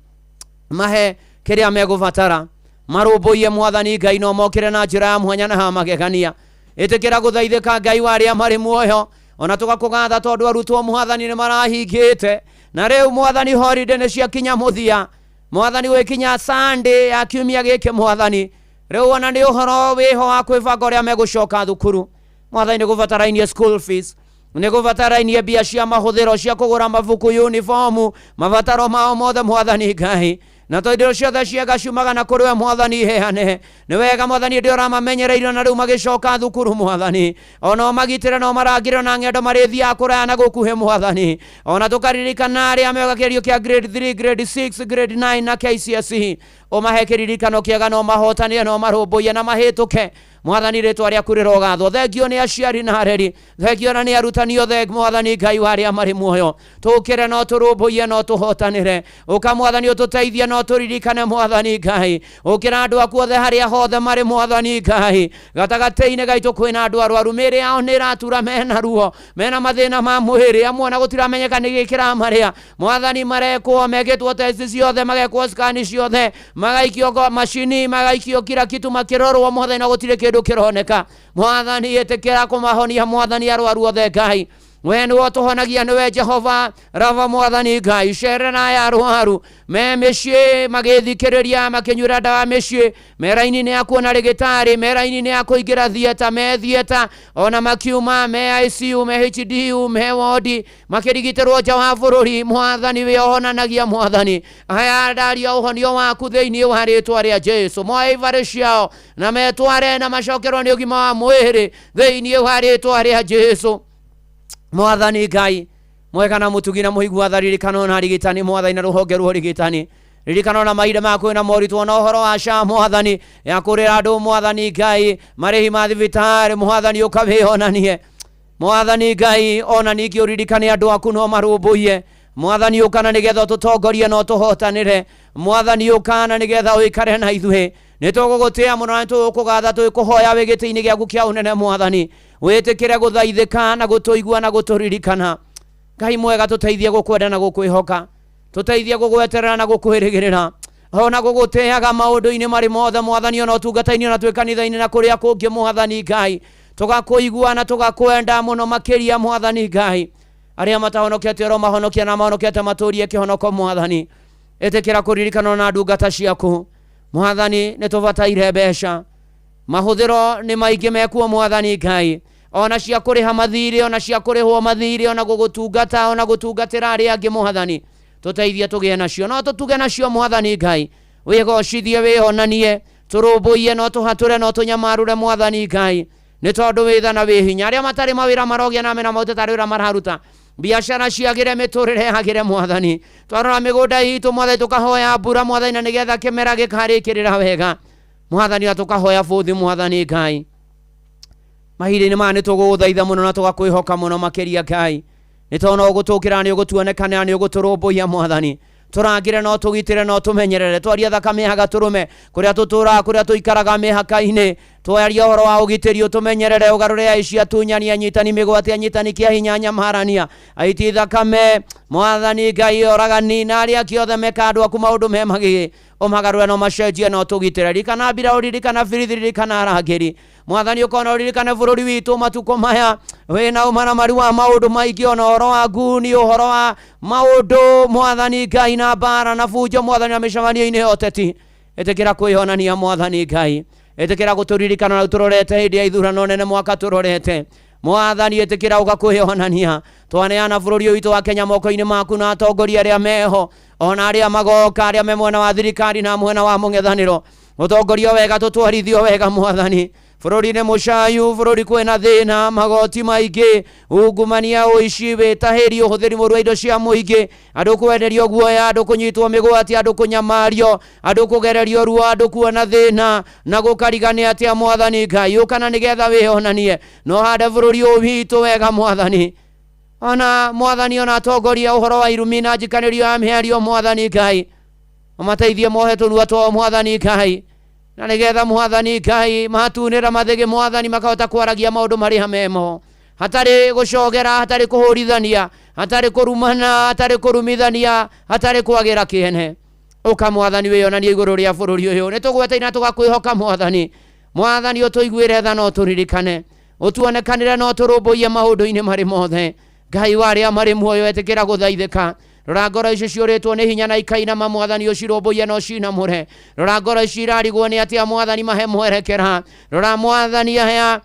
mahe kĩrĩa megũbatara, marũmbũiye Mwathani Ngai, na ũmokĩre na njĩra ya mwanya na ya magegania. Ĩtĩkĩra gũthaithĩka Ngai wa arĩa marĩ muoyo, ona tũgakũgatha tondũ arutwo Mwathani nĩ marahingĩte, na rĩu Mwathani holiday nĩ ciakinya mũthia. Mwathani gwĩkinya Sunday ya kiumia gĩkĩ Mwathani, rĩu ona nĩ ũhoro wĩho wa kwĩbanga ũrĩa megũcoka thukuru. Mwathani nĩ gũbatarainie school fees. Nĩ gũbatarainie mbia cia mahũthĩro cia kũgũra mabuku, uniformu, mabataro mao mothe Mwathani Ngai. Na tondũ ciothe ciega ciumaga na kũrĩ we Mwathani, heane nĩ wega Mwathani, ndĩ ũramamenyereire na rĩu magĩcoka thukuru Mwathani, ona ũmagitĩre na ũmarangĩre na ng'endo marĩthiaga kũraya na gũkuhĩ Mwathani. Ona tũkaririkana arĩa mega kĩgerio kĩa grade 3, grade 6, grade 9 na KCSE, ũmahe kĩririkano kĩega na ũmahotanĩre na ũmarũmbũiye na mahĩtũke Mwathani. Rĩtwa rĩaku rĩrogathwo. Thengio nĩ aciari na areri, thengio na nĩ arutani othe Mwathani Ngai wa arĩa marĩ muoyo. Tũkĩre no tũrũmbũiye no tũhotanĩre. Ũka Mwathani ũtũteithie no tũririkane Mwathani Ngai. Ũkĩra andũ aku othe harĩa hothe marĩ Mwathani Ngai. Gatagatĩ-inĩ gaitũ kwĩna andũ arwaru, mĩĩrĩ yao nĩ ĩratura, mena ruo, mena mathĩna ma mwĩrĩ, amwe ona gũtiramenyeka nĩ gĩkĩ kĩramarĩa Mwathani. Marekwo mekĩtwo testi ciothe, magekwo skani ciothe, magaikio macini, magaikio kila kitu, makĩrorwo Mwathani, na gũtirĩ kĩndũ kĩroneka Mwathani. Ĩtĩkĩra kũmahonia Mwathani arwaru othe Ngai. We nĩwe ũtũhonagia, nĩwe Jehova Rava Mwathani Ngai. Cerera aya arwaru me mĩciĩ magĩthikĩrĩria, makĩnyuĩra ndawa mĩciĩ, me raini-inĩ ya kuona rĩgĩtarĩ, me raini-inĩ ya kũingĩra theatre, me theatre ona makiuma, me ICU, me HDU, me wodi, makĩrigitĩrwo nja wa bũrũri Mwathani. Wĩ ũhonanagia Mwathani, aya ndaria ũhonio waku thĩinĩ wa rĩtwa rĩa Jesu. Moe ibarĩ ciao na metware na macokerwo nĩ ũgima wa mwĩrĩ thĩinĩ wa rĩtwa rĩa Jesu. Mwathani Ngai mwega na mũtugi na mũigua tha, ririkana na arigitani Mwathani na rũhonge rwa ũrigitani. Ririkana na mahinda ma kwĩna moritũ na ũhoro wa SHA Mwathani, ya kũrĩra andũ Mwathani Ngai marĩhi ma thibitarĩ Mwathani, ũkawĩonanie Mwathani Ngai. Ona ningĩ ũririkane andũ aku no marũmbũiye Mwathani. Ũkana nĩgetha ũtũtongorie na ũtũhotanĩre Mwathani. Ũkana nĩgetha ũikare na ithuĩ. Nĩ tũgũgũtĩa mũno na nĩ tũgũkũgatha, twĩkũhoya wĩ gĩtĩ-inĩ gĩaku kĩa ũnene Mwathani, wĩtĩkĩre gũthaithĩka na gũtũigua na gũtũririkana. Ngai mwega, tũteithie gũkwenda na gũkwĩhoka, tũteithie gũgweterera na gũkwĩrĩgĩrĩra, ona gũgũtĩaga maũndũ-inĩ marĩ mothe Mwathani, ona ũtungata-inĩ, ona twĩ kanitha-inĩ na kũrĩa kũngĩ Mwathani Ngai, tũgakũigua na tũgakwenda mũno makĩria Mwathani Ngai. Arĩa matahonokete oro mahonokia, na mahonokete matũrie kĩhonoko Mwathani. Ĩtĩkĩra kũririkanwo na ndungata ciaku Mwathani. Nĩ tũbataire mbeca, mahũthĩro nĩ maingĩ mekuo Mwathani Ngai, ona cia kũrĩha mathirĩ, ona cia kũrĩhwo mathirĩ, ona gũgũtungata, ona gũtungatĩra arĩa angĩ Mwathani. Tũteithie tũgĩe nacio no tũtuge nacio Mwathani Ngai. Wĩgocithie, wĩonanie, tũrũmbũiye no tũhatũre no tũnyamarũre Mwathani Ngai, nĩ tondũ wĩ tha na wĩ hinya. Arĩa matarĩ mawĩra marogĩa na mena maũndũ tarĩ wĩra mararuta, biacara ciagĩre, mĩtũrĩre yagĩre Mwathani. Twarora mĩgũnda itũ Mwathani, tũkahoya mbura Mwathani, na nĩgetha kĩmera gĩkarĩkĩrĩra wega Mwathani, na tũkahoya bũthi Mwathani Ngai. Mahinda-inĩ maya nĩ tũgũgũthaitha mũno na tũgakwĩhoka mũno makĩria Ngai, nĩ tondũ no ũgũtũkĩra, nĩ ũgũtuonekanĩra, nĩ ũgũtũrũmbũiya Mwathani. Tũrangĩre no tũgitĩre no tũmenyerere, twarie thakame ya gatũrũme kũrĩa tũtũraga, kũrĩa tũikaraga mĩhaka-inĩ. Twaria ũhoro wa ũgitĩri, ũtũmenyerere, ũgarũre aici, atunyani, anyitani mĩgwate, anyitani kĩa hinya, nyamarania, aiti thakame Mwathani Ngai, oragani na arĩa angĩ othe meka andũ aku maũndũ me magigi, ũmagarũre no macenjie no tũgitĩre. Ririkana mbiraũ, ririkana birithi, ririkana arangĩri Mwathani. Ũkona ũririkane bũrũri witũ matukũ maya wĩna ũmaramari wa maũndũ maingĩ, ona ũhoro wa nguni, ũhoro wa maũndũ Mwathani Ngai na mbara na bunjo Mwathani, na mĩcemanio-inĩ ya ũteti. Ĩtĩkĩra kwĩonania Mwathani Ngai, ĩtĩkĩra gũtũririkana rĩu tũrorete hĩndĩ ya ithurano nene mwaka tũrorete Mwathani. Ĩtĩkĩra ũgakwĩonania. Twaneana bũrũri ũyũ witũ wa Kenya moko-inĩ maku na atongoria arĩa meho, ona arĩa magoka, arĩa me mwena wa thirikari na mwena wa mũng'ethanĩro. Ũtongorio wega, tũtwarithio wega Mwathani. Bũrũri nĩ mũcayu, bũrũri kwĩna thĩna, magoti maingĩ, ungumania, ũici, wĩtahĩri, ũhũthĩri mũru wa indo cia mũingĩ, andũ kwenderio guoya, andũ kũnyitwo mĩgwate, andũ kũnyamario, andũ kũgererio ruo, andũ kuona thĩna na gũkarigania atĩa Mwathani Ngai. Ũkana nĩgetha wĩonanie no hande bũrũri ũyũ witũ wega Mwathani. Ona Mwathani, ona atongoria ũhoro wa irumi na njikanĩrio ya mĩario Mwathani Ngai, ũmateithie mohe tũnua twao Mwathani Ngai, na nĩgetha Mwathani Ngai matunĩra mathĩgĩ Mwathani, makahota kwaragia maũndũ marĩa memo, hatarĩ gũcogera, hatarĩ kũhũrithania, hatarĩ kũrumana, hatarĩ kũrumithania, hatarĩ kwagĩra kĩene. Ũka Mwathani, wĩonanie igũrũ rĩa bũrũri ũyũ. Nĩ tũgweteire na tũgakwĩhoka Mwathani. Mwathani, ũtũiguĩre tha no tũririkane, ũtuonekanĩre no tũrũmbũiye maũndũ-inĩ marĩ mothe. Ngai wa arĩa marĩ muoyo, ĩtĩkĩra gũthaithĩka. Rora ngoro ici ciũrĩtwo nĩ hinya na ikainama Mwathani, ũcirũmbũiye na ũcinamũre. Rora ngoro ici irarigwo nĩ atĩa Mwathani, mahe mwerekera. Rora Mwathani, aya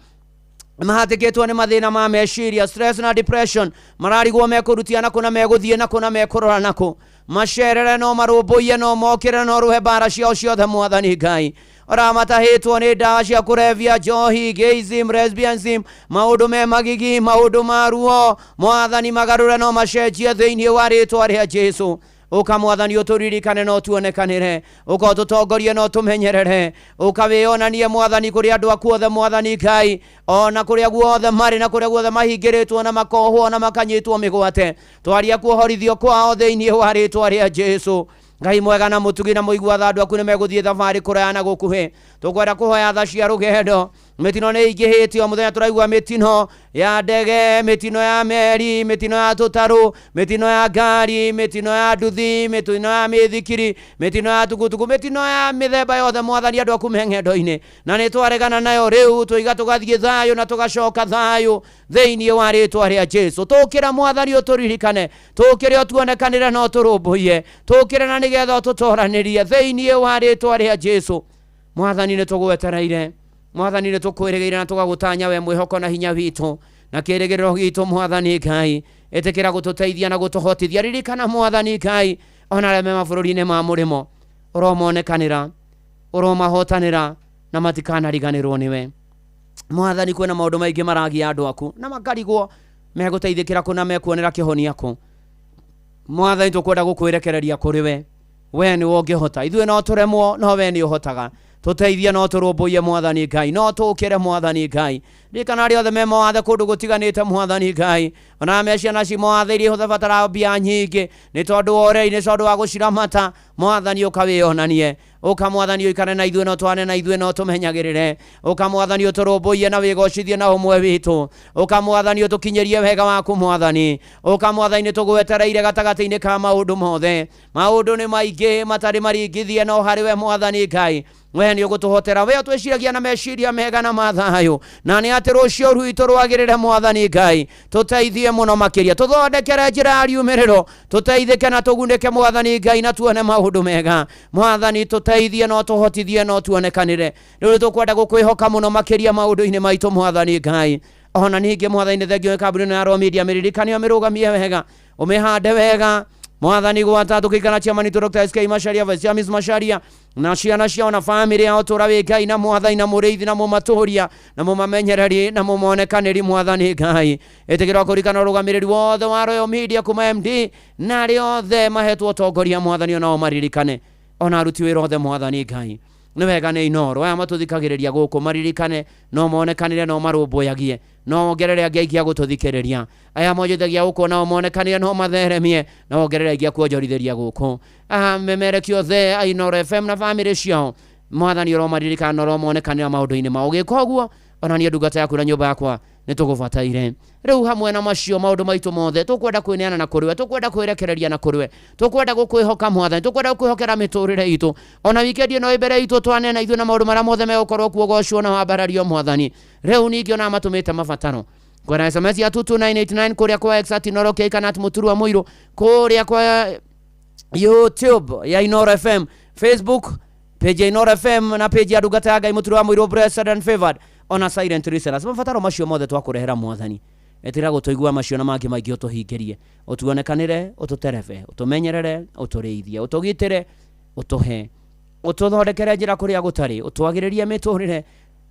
Mahatĩkĩtwo nĩ mathĩna ma meciria, stress na depression, mararigwo mekũrutia nakũ na megũthiĩ nakũ na mekũrora nakũ. Macerere no marũmbũiye no mokĩre no rũhe mbara ciao ciothe Mwathani Ngai. Ũramatahĩtwo nĩ ndawa cia kũrebia, njohi, gayism, lesbianism, maũndũ me magigi, maũndũ ma ruo, Mwathani magarũre no macenjie thĩinĩ wa rĩtwa rĩa Jesu. Ũka Mwathani ũtũririkane no tuonekanĩre, ũka ũtũtongorie no tũmenyerere, ũka wĩonanie Mwathani kũrĩ andũ aku othe Mwathani Ngai, ona kũrĩa guothe marĩ na kũrĩa guothe mahingĩrĩtwo na makohwo na makanyitwo mĩgwate, twaria kuohorithio kwao thĩinĩ wa rĩtwa rĩa Jesu. Ngai mwega na mũtugi na mũigua tha, andũ aku nĩ megũthiĩ thabarĩ kũraya na gũkuhĩ, tũkwenda kũhoya tha cia rũgendo. Mĩtino nĩ ĩingĩhĩte, o mũthenya tũraigua mĩtino ya ndege, mĩtino ya meri, mĩtino ya tũtarũ, mĩtino ya ngari, mĩtino ya nduthi, mĩtino ya mĩthikiri, mĩtino ya tukutuku, mĩtino ya mĩthemba yothe Mwathani, andũ aku me ng'endo-inĩ, na nĩ twaregana nayo rĩu, tũiga tũgathiĩ thayũ na tũgacoka thayũ thĩinĩ wa rĩtwa rĩa Jesu. Tũkĩra Mwathani ũtũririkane, tũkĩre ũtuonekanĩre na ũtũrũmbũiye, tũkĩre na nĩgetha ũtũtoranĩrie thĩinĩ wa rĩtwa rĩa Jesu. Mwathani nĩ tũgwetereire, Mwathani nĩ tũkwĩrĩgĩrĩire na tũgagũtanya we mwĩhoko na hinya witũ na kĩrĩgĩrĩro gitũ Mwathani Ngai. Ĩtĩkĩra gũtũteithia na gũtũhotithia. Ririkana Mwathani Ngai ona arĩa me mabũrũri-inĩ ma mũrĩmo, ũromonekanĩra, ũromahotanĩra na matikanariganĩrwo nĩwe. Mwathani kwĩna maũndũ maingĩ maragia andũ aku na makarigwo megũteithĩkĩra kũ na mekuonera kĩhonia kũ. Mwathani tũkwenda gũkwĩrekereria kũrĩ we, we nĩwe ũngĩhota, ithuĩ no tũremwo no we nĩ ũhotaga. Tũteithie no tũrũmbũiye Mwathani Ngai, no tũkĩre Mwathani Ngai. Ririkana arĩa othe me mawathe kũndũ gũtiganĩte Mwathani Ngai, ona me ciana ci mawathe iria ihũthabatara mbia nyingĩ nĩ tondũ wa ũrei, nĩ tondũ wa gũciramata, Mwathani ũka wĩonanie. Ũka Mwathani ũikare na ithuĩ no twane na ithuĩ no tũmenyagĩrĩre. Ũka Mwathani ũtũrũmbũiye na wĩgocithie na ũmwe witũ. Ũka Mwathani ũtũkinyĩrie wega waku Mwathani. Ũka Mwathani nĩtũgwetereire gatagatĩ-inĩ ka maũndũ mothe. Maũndũ nĩ maingĩ matarĩ maringithie, no harĩ we Mwathani Ngai we nĩ ũgũtũhotera. We ũtwĩciragia na meciria mega na mathayũ, na nĩ atĩ rũciũ rwitũ rwagĩrĩre Mwathani Ngai. Tũteithie mũno makĩria, tũthondekere njĩra ya riumĩrĩro, tũteithĩke na tũgunĩke Mwathani Ngai na tuone maũndũ mega. Mwathani tũteithie no tũhotithie no tuonekanĩre. Rĩu nĩtũkwenda gũkwĩhoka mũno makĩria maũndũ-inĩ maitũ Mwathani Ngai. Ona ningĩ Mwathani nĩ thengio nĩ kambuni ĩno ya Royal Media, mĩririkane ũmĩrũgamie wega, ũmĩhande wega Mwathani. Gwata tũkĩikara chairman witũ Dr. SK Macharia, Vice Chairman Macharia na ciana ciao na famĩlĩ yao, tũra wĩ Ngai na Mwathani na mũrĩithi na mũmatũria na mũmamenyereri na mũmonekanĩri Mwathani Ngai. Ĩtĩkĩra kũririkana ũrũgamĩrĩri wothe wa Royal Media kuma MD na arĩa othe mahetwo ũtongoria Mwathani, onao maririkane, ona aruti wĩra othe Mwathani Ngai. Nĩ wega nĩ Inooro aya matũthikagĩrĩria gũkũ maririkane no monekanĩre no marũmbũyagie no wongerere angĩ aingĩ a gũtũthikĩrĩria. Aya monjithagia gũkũ nao monekanĩre no matheremie na wongerere aingĩ a kuonjorithĩria gũkũ. Memereki othe a Inooro FM na famĩlĩ ciao Mwathani ũromaririkana na ũromonekanĩra maũndũ-inĩ mao. Ũgĩka ũguo ona niĩ ndungata yaku na nyũmba yakwa nĩ tũgũbataire. Rĩu hamwe na macio maũndũ maitũ mothe tũkwenda kwĩneana na kũrĩ we, tũkwenda kwĩrekereria na kũrĩ we, tũkwenda gũkwĩhoka Mwathani, tũkwenda gũkwĩhokera mĩtũrĩre itũ. Ona wikendi ĩno ĩ mbere itũ twanena ithuĩ na maũndũ marĩa mothe megũkorwo kuo, gocwo na wambarario Mwathani. Rĩu ningĩ ona matũmĩte mabataro kwena SMS ya 22989 kũrĩa kwa X at Inooro K kana at Mũturwa Mũirũ, kũrĩa kwa YouTube ya Inooro FM, Facebook page ya Inooro FM na page ya ndungata ya Ngai Mũturwa Mũirũ, blessed and favored, ona silent listeners. Mabataro macio mothe twakũrehera Mwathani, ĩtĩra gũtũigua macio na mangĩ maingĩ ũtũhingĩrie, ũtuonekanĩre, ũtũterebe, ũtũmenyerere, ũtũrĩithie, ũtũgitĩre, ũtũhe, ũtũthondekere njĩra kũrĩa gũtarĩ, ũtwagĩrĩrie mĩtũrĩre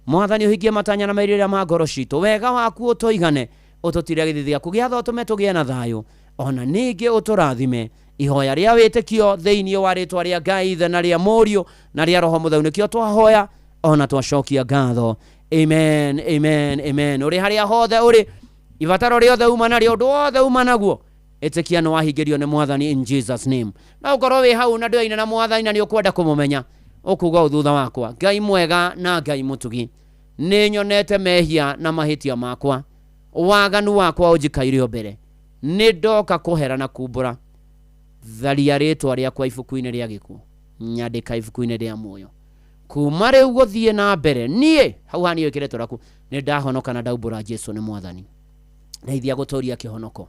Mwathani, ũhingie matanya na merirĩria ma ngoro citũ. Wega waku ũtũigane, ũtũtire gĩthithi gĩaku gĩa tha, ũtũme tũgĩe na thayũ, ona ningĩ ũtũrathime. Ihoya rĩa wĩtĩkio thĩinĩ wa rĩtwa rĩa Ngai Ithe na rĩa Mũriũ na rĩa Roho Mũtheru nĩkĩo twahoya ona twacokia ngatho. Amen, amen, amen. Ũrĩ harĩa hothe ũrĩ, ibataro rĩothe uma narĩo, ũndũ wothe uma naguo, ĩtĩkia nĩ wahingĩrio nĩ Mwathani in Jesus name. No ũkorwo wĩ hau na ndũyaine na Mwathani na nĩ ũkwenda kũmũmenya, ũkuga ũũ thutha wakwa: Ngai mwega na Ngai mũtugi, nĩ nyonete mehia na mahĩtia makwa, waganu wakwa ũnjikaire o mbere, nĩ ndoka kũhera na kumbũra, tharia rĩtwa rĩakwa ibuku-inĩ rĩa gĩkuũ, nyandĩka ibuku-inĩ rĩa muoyo. Kuma rĩu gũthiĩ na mbere niĩ hau ha niĩ wĩkĩre rĩtwa rĩaku, nĩ ndahonoka na ndaumbũra Jesu nĩ Mwathani. Ndeithia gũtũria kĩhonoko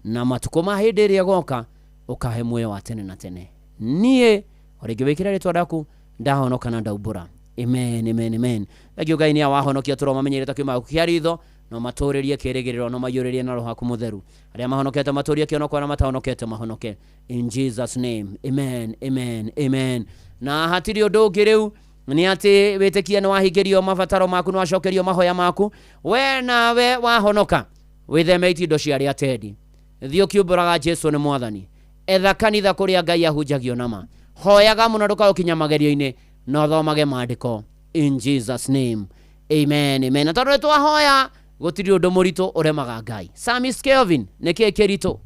na matukũ ma hĩndĩ ĩrĩa ĩgoka ũkahe muoyo wa tene na tene. Niĩ o rĩngĩ wĩkĩre rĩtwa rĩaku, ndahonoka na ndaumbũra. Amen, amen, amen. Thengio Ngai nĩ awahonokia, tũromamenyerete kiuma kĩa ritho No matũrĩrie kĩrĩgĩrĩro, no maiyũrĩrie na roho waku mũtheru. Arĩa mahonokete matũrie kĩonoko, arĩa matahonokete mahonoke. In Jesus name, amen, amen, amen. Na hatirĩ ũndũ ũngĩ rĩu nĩ atĩ wĩtĩkie nĩ wahingĩrio mabataro maku, nĩ wacokerio mahoya maku, we nawe wahonoka. Wĩtheme itindo cia arĩa atendi, thiĩ ũkiumbũraga Jesu nĩ mwathani, etha kanitha kũrĩa Ngai ahunjagio nama, hoyaga mũno ndũkaũkinya magerio-inĩ, na ũthomage maandĩko. In Jesus name, amen, amen. Na tondũ nĩ twahoya, gũtirĩ ũndũ mũritũ ũremaga Ngai. Samis Kelvin, nĩ kĩĩ kĩritũ?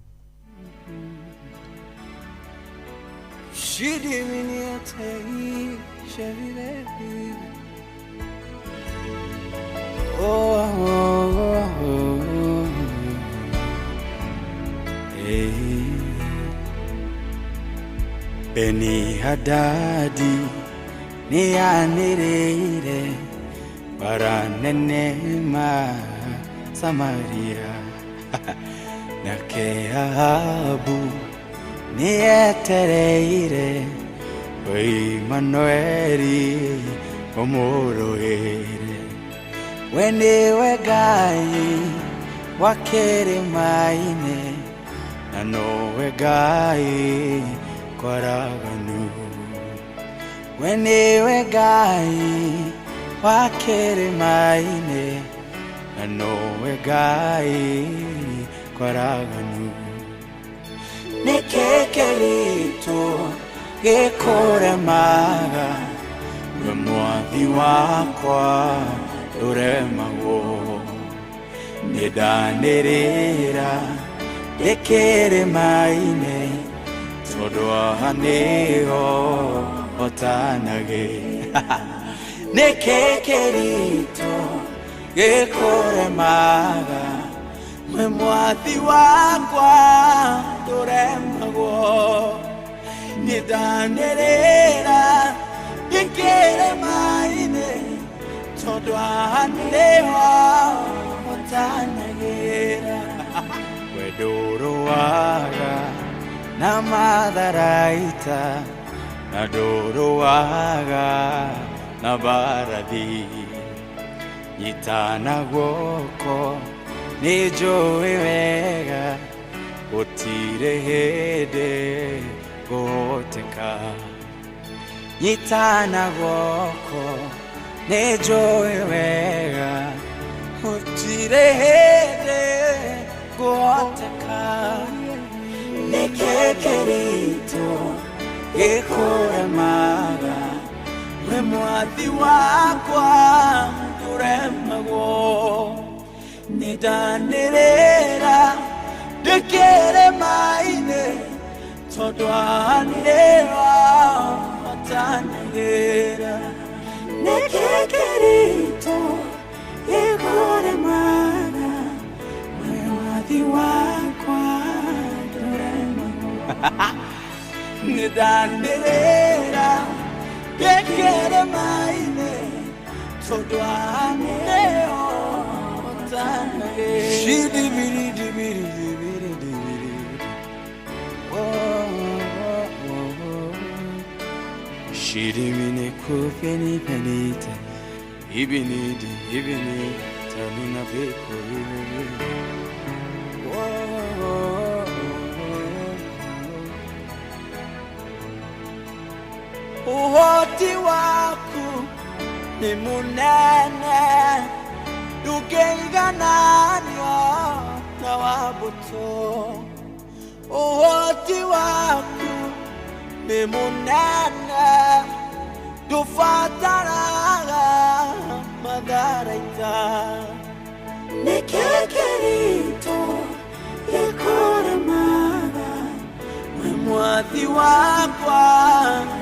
Oh, oh, oh, hey. Beni Hadadi ni anireire baranenema Samaria nake Ahabu ni etereire Immanueli omoroere we niwe Ngai wa kĩrĩma-inĩ na nowe Ngai kwaraganu we niwe Ngai wa kĩrĩma-inĩ na nowe Ngai kwaraganu nĩkĩ kĩritũ gĩkũremaga we mwathi wakwa ndũremagwo nĩndanĩrĩra ndĩ kĩrĩma-inĩ tondũ haha nĩho hotanagĩra nĩkĩ kĩritũ gĩkũremaga we mwathi wakwa ndũremagwo nĩndanĩrĩra ndĩ kĩrĩma-inĩ tondũ haha nĩho hotanagĩra we ndũrũaga na matharaita na ndũrũaga na mbarathi nyitana guoko nĩ njũĩ wega gũtirĩ hĩndĩ ngũhoteka nyitana guoko nĩ njũĩ wega gũtirĩ hĩndĩ ngũhoteka nĩkĩ kĩritũ gĩkũremaga we mwathi wakwa ndũremagwo nĩndanĩrĩra ndĩ kĩrĩma-inĩ tondũ haha nĩho hotanagĩra nĩkĩ kĩritũ gĩkũremaga we mwathi wakwa ndũremagwo nĩndanĩrĩra ndĩ kĩrĩma-inĩ tondũ haha nĩho hotanagĩra. Shirimine kufeni penita ibinidi ibini taluna veko ibini. Uhoti waku ni munene ndũngĩigananio na wa mbũtũ. Ũhoti waku nĩ mũnene ndũbataraga matharaita. Nĩkĩ kĩritũ gĩkũremaga we mwathi wakwa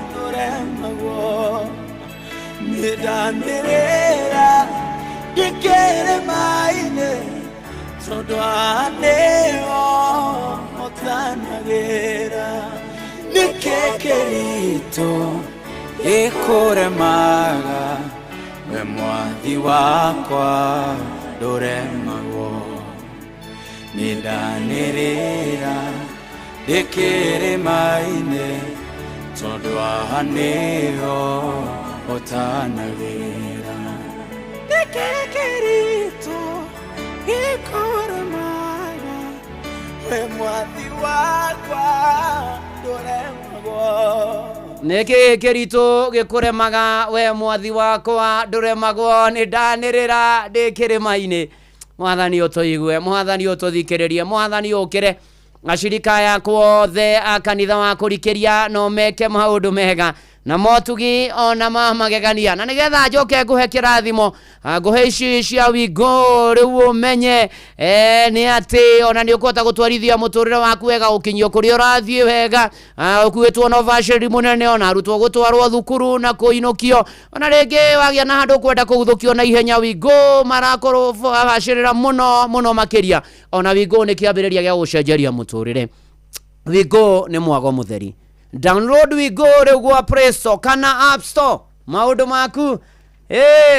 ndũremagwo nĩndanĩrĩra ndĩ kĩrĩma-inĩ tondũ haha nĩho hotanagĩra. Nĩkĩ kĩritũ gĩkũremaga we mwathi wakwa ndũremagwo nĩndanĩrĩra ndĩ kĩrĩma-inĩ tondũ haha nĩho hotanagĩra. Nĩkĩ kĩritũ Gĩkũremaga we mwathi wakwa ndũremagwo. Nĩkĩ kĩritũ gĩkũremaga we mwathi wakwa ndũremagwo? Nĩ ndanĩrĩra ndĩ kĩrĩma-inĩ. Mwathani ũtũigue, mwathani ũtũthikĩrĩrie, mwathani ũkĩre. Acirika yakwa othe a kanitha wa kũrikĩria no meke maũndũ mega na motugi ona ma magegania, na nĩgetha njoke ngũhe kĩrathimo, ngũhe ici cia wingo rĩu ũmenye nĩ atĩ ona nĩ ũkũhota gũtwarithia mũtũrĩre waku wega, gũkinyio kũrĩa ũrathiĩ wega, ũkuĩtwo na ũbacĩrĩri mũnene, ona arutwo gũtwarwo thukuru na kũinũkio, ona rĩngĩ wagĩa na handũ ũkwenda kũguthũkio na ihenya, wingo marakorwo bacĩrĩra mũno mũno makĩria. Ona wingo nĩ kĩambĩrĩria gĩa gũcenjeria mũtũrĩre. Wingo nĩ mwago mũtheri. Download Wigo rĩu gwa Play Store kana App Store, maũndũ maku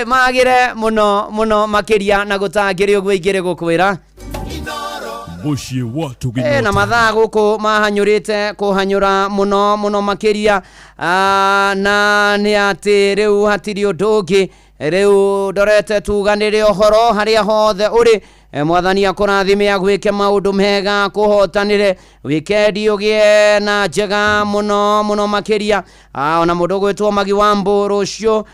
magĩre mũno mũno makĩria na gũtangĩrĩ ũguo ingĩrĩ gũkwĩra. Mũciĩ wa na mathaa gũkũ mahanyũrĩte kũhanyũra mũno mũno makĩria, na nĩ atĩ rĩu hatirĩ ũndũ ũngĩ, rĩu ndorete tuganĩre ũhoro harĩa hothe ũrĩ. Mwathani akũrathime, agwĩke maũndũ mega, kũhotanĩre wikendi ũgĩe na njega mũno mũno makĩria. Ona mũndũ ũgwĩtwo Magi wa Mbũ, rũciũ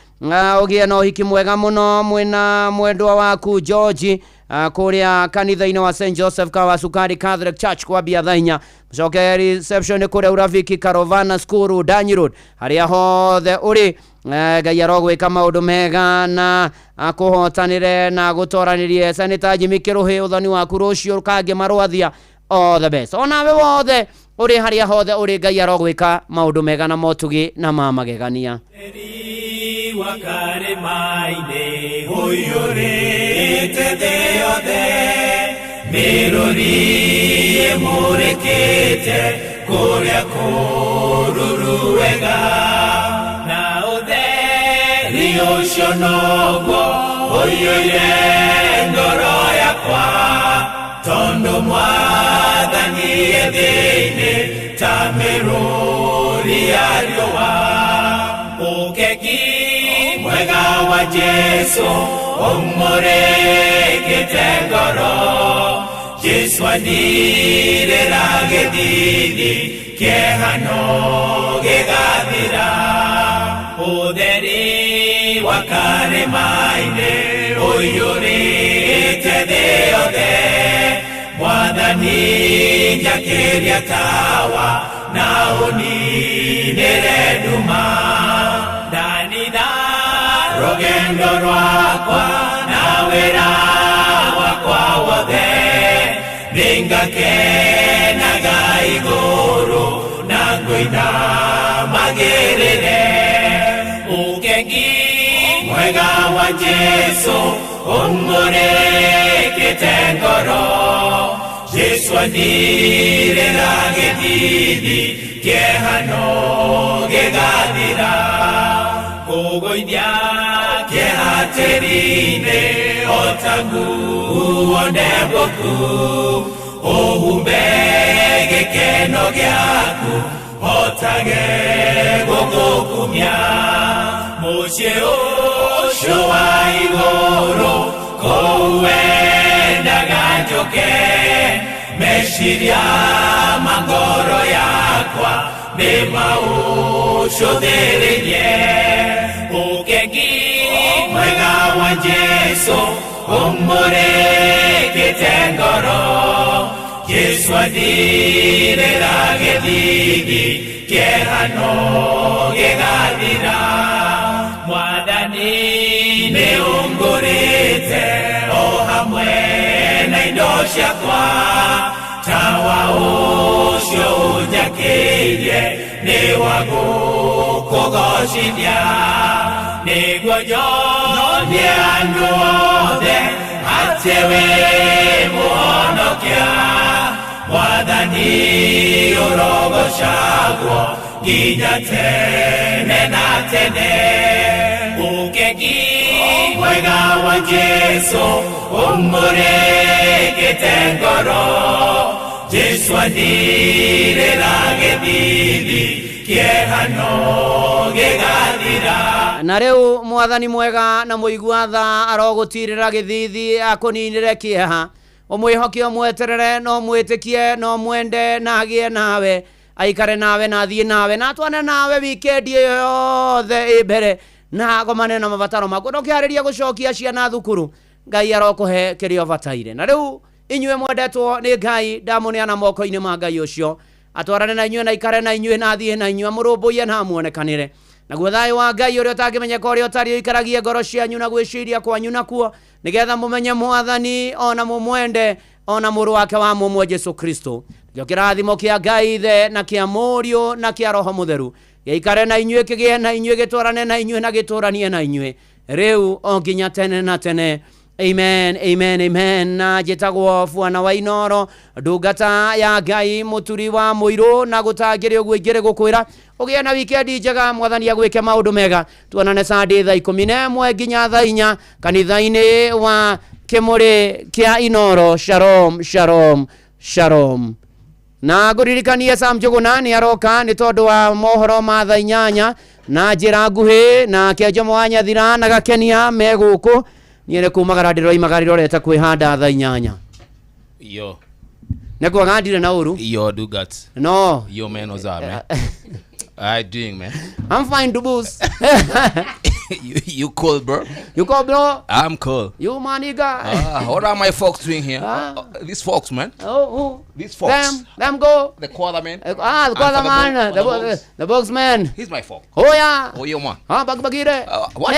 ũgĩe na ũhiki mwega mũno mwĩna mwendwa waku George, kũrĩa kanitha-inĩ wa St Joseph Kawasukari Catholic Church kwambia thaa 4. Mũcoke reception kũrĩa Urafiki Carovana School Danyi Road. Harĩa hothe ũrĩ, Ngai arogwĩka maũndũ mega na akũhotanĩre na gũtoranĩrie. Senator Jimmy Kĩrũhĩ, ũthoni waku rũciũ kangĩ marwathia, all the best. Onawe wothe ũrĩ harĩa hothe ũrĩ, Ngai arogwĩka maũndũ mega na motugi na ma magegania. Wakarĩma-inĩ ũiyũrĩte thĩ yothe, mĩrũri ĩmũrĩkĩte kũrĩa kũruru wega, na ũtheri ũcio noguo ũiyũire ngoro yakwa, tondũ Mwathani e thĩinĩ ta mĩrũri ya riũa. Ũkegi mwega wa Jesu ũmũrĩkĩte ngoro, Jesu andirĩra gĩthithi, kĩeha no gĩgathira. Ũtheri wa karĩma-inĩ ũiyũrĩte thĩ yothe, Mwathani njakĩria tawa na ũninĩre nduma. Ndanina rũgendo rwakwa na wĩra wakwa wothe, nĩngakenaga igũrũ na ngũina magĩrĩre. Ũkengi mwega wa Jesu ũmũrĩkĩte ngoro, Jesu andirĩra gĩthithi, kĩeha no gĩgathira. Kũgũithia kĩeha tĩri-inĩ o ta nguo ndembũku, ũhumbe gĩkeno gĩaku hotage gũgũkumia. Mũciĩ ũcio wa igũrũ kũu wendaga njoke, meciria ma ngoro yakwa nĩ maũcũthĩrĩrie. Ũkengi mwega wa Jesu ũmũrĩkĩte ngoro, Jesu andirĩra gĩthithi, kĩeha no gĩgathira. Mwathani nĩ ũngũrĩte o hamwe na indo ciakwa, tawa ũcio ũnjakĩirie nĩ wa gũkũgocithia. Nĩguo nyonie andũ othe atĩ wĩ mũhonokia, Mwathani ũrogocagwo nginya tene na tene. Ũkengi mwega wa Jesu ũmũrĩkĩte ngoro, Jesu andirĩra gĩthithi, kĩeha no gĩgathira. Na rĩu mwathani mwega na mũigua tha arogũtirĩra gĩthithi akũninĩre kĩeha. Ũmwĩhoke, ũmweterere, no mwĩtĩkie, no mwende, na agĩe nawe, aikare nawe, na athiĩ nawe, na atwane nawe wikendi ĩyo yothe ĩ mbere, na agomane na mabataro maku. Na ũkĩharĩria gũcokia ciana thukuru, Ngai arokũhe kĩrĩa ũbataire. Na rĩu inyuĩ mwendetwo nĩ Ngai, ndamũneana moko-inĩ ma Ngai ũcio, atwarane na inyuĩ, na aikare na inyuĩ, na athiĩ na inyuĩ, amũrũmbũiye na amuonekanĩre. Naguo thayũ wa Ngai ũrĩa ũtangĩmenyeka ũrĩa ũtariĩ ũikaragie ngoro cianyu na gwĩciria kwanyu nakuo, nĩgetha mũmenye mwathani ona mũmwende ona mũrũ wake wa mũmwe Jesu Kristo. Nĩkĩo kĩrathimo kĩa Ngai Ithe na kĩa Mũriũ na kĩa Roho Mũtheru gĩikare na inyuĩ, kĩgĩe na inyuĩ, gĩtwarane na inyuĩ, na gĩtũranie na inyuĩ rĩu o nginya tene na tene. Amen, amen, amen. Na njĩtagwo Bwana wa Inoro, ndungata ya Ngai, mũturi wa mũirũ, na gũtangĩrĩ ũguo ingĩrĩ gũkwĩra ũgĩe na wikendi njega, mwathani agwĩke maũndũ mega. Tuonane Sunday thaa 11 nginya thaa 4 kanitha-inĩ wa Kĩmũrĩ kĩa Inoro. Shalom, shalom, shalom. Na ngũririkanie Sam Njũgũna nĩ aroka nĩ tondũ wa mohoro ma thaa 8 na njĩra nguhĩ, nake Njomo wa Nyathira na Gakenia me gũkũ. Niĩ nĩ kumagara ndĩroimaga rĩrorete kwĩhanda thaa 8. Yo. Nĩ kuaga ndirĩ na ũru. Yo, do guts. No. Yo, man, what's up, man? How you doing, man? I'm fine, Dubus. You cool, bro? You cool, bro? I'm cool. You, my nigga. What are my folks doing here? These folks, man. Oh, who? These folks. Them go. The quarter man. The quarter man. The box man. He's my folk. Oh, yeah. Oh, yeah, man. Ah, Bagbagire. What?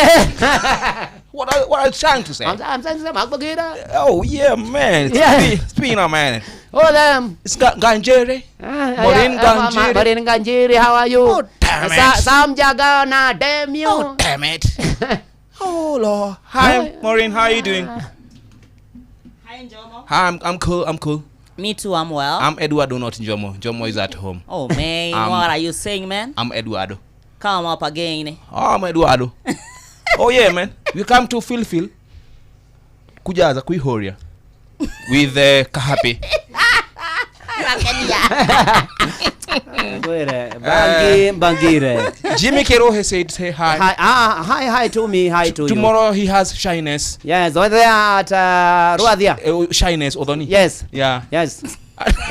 What are you trying to say? I'm saying to say Bagbagire. Oh, yeah, man. Yeah. Speaking of, man. Oh, them. It's Ganjere. Maureen Ganjere. Maureen Ganjere, how are you? Oh, damn it. Sam Jagana, damn you. Oh, damn it. Oh, Lord. Hi, Maureen. How are you doing? Hi, Njomo. Hi, I'm cool. I'm cool. Me too, I'm well. I'm Eduardo, not Njomo. Njomo is at home. Oh, man. What are you saying, man? I'm Eduardo. Come up again. Oh, I'm Eduardo. Oh, yeah, man. We come to Phil. Kujaza, kuihoria. With Kahapi. Bangire. Jimmy Kerohe said, say hi. Hi, hi to me, hi to you. Tomorrow he has shyness. Yes, over there at Ruathia. Shyness, Odoni. Yes. Yeah. Yes.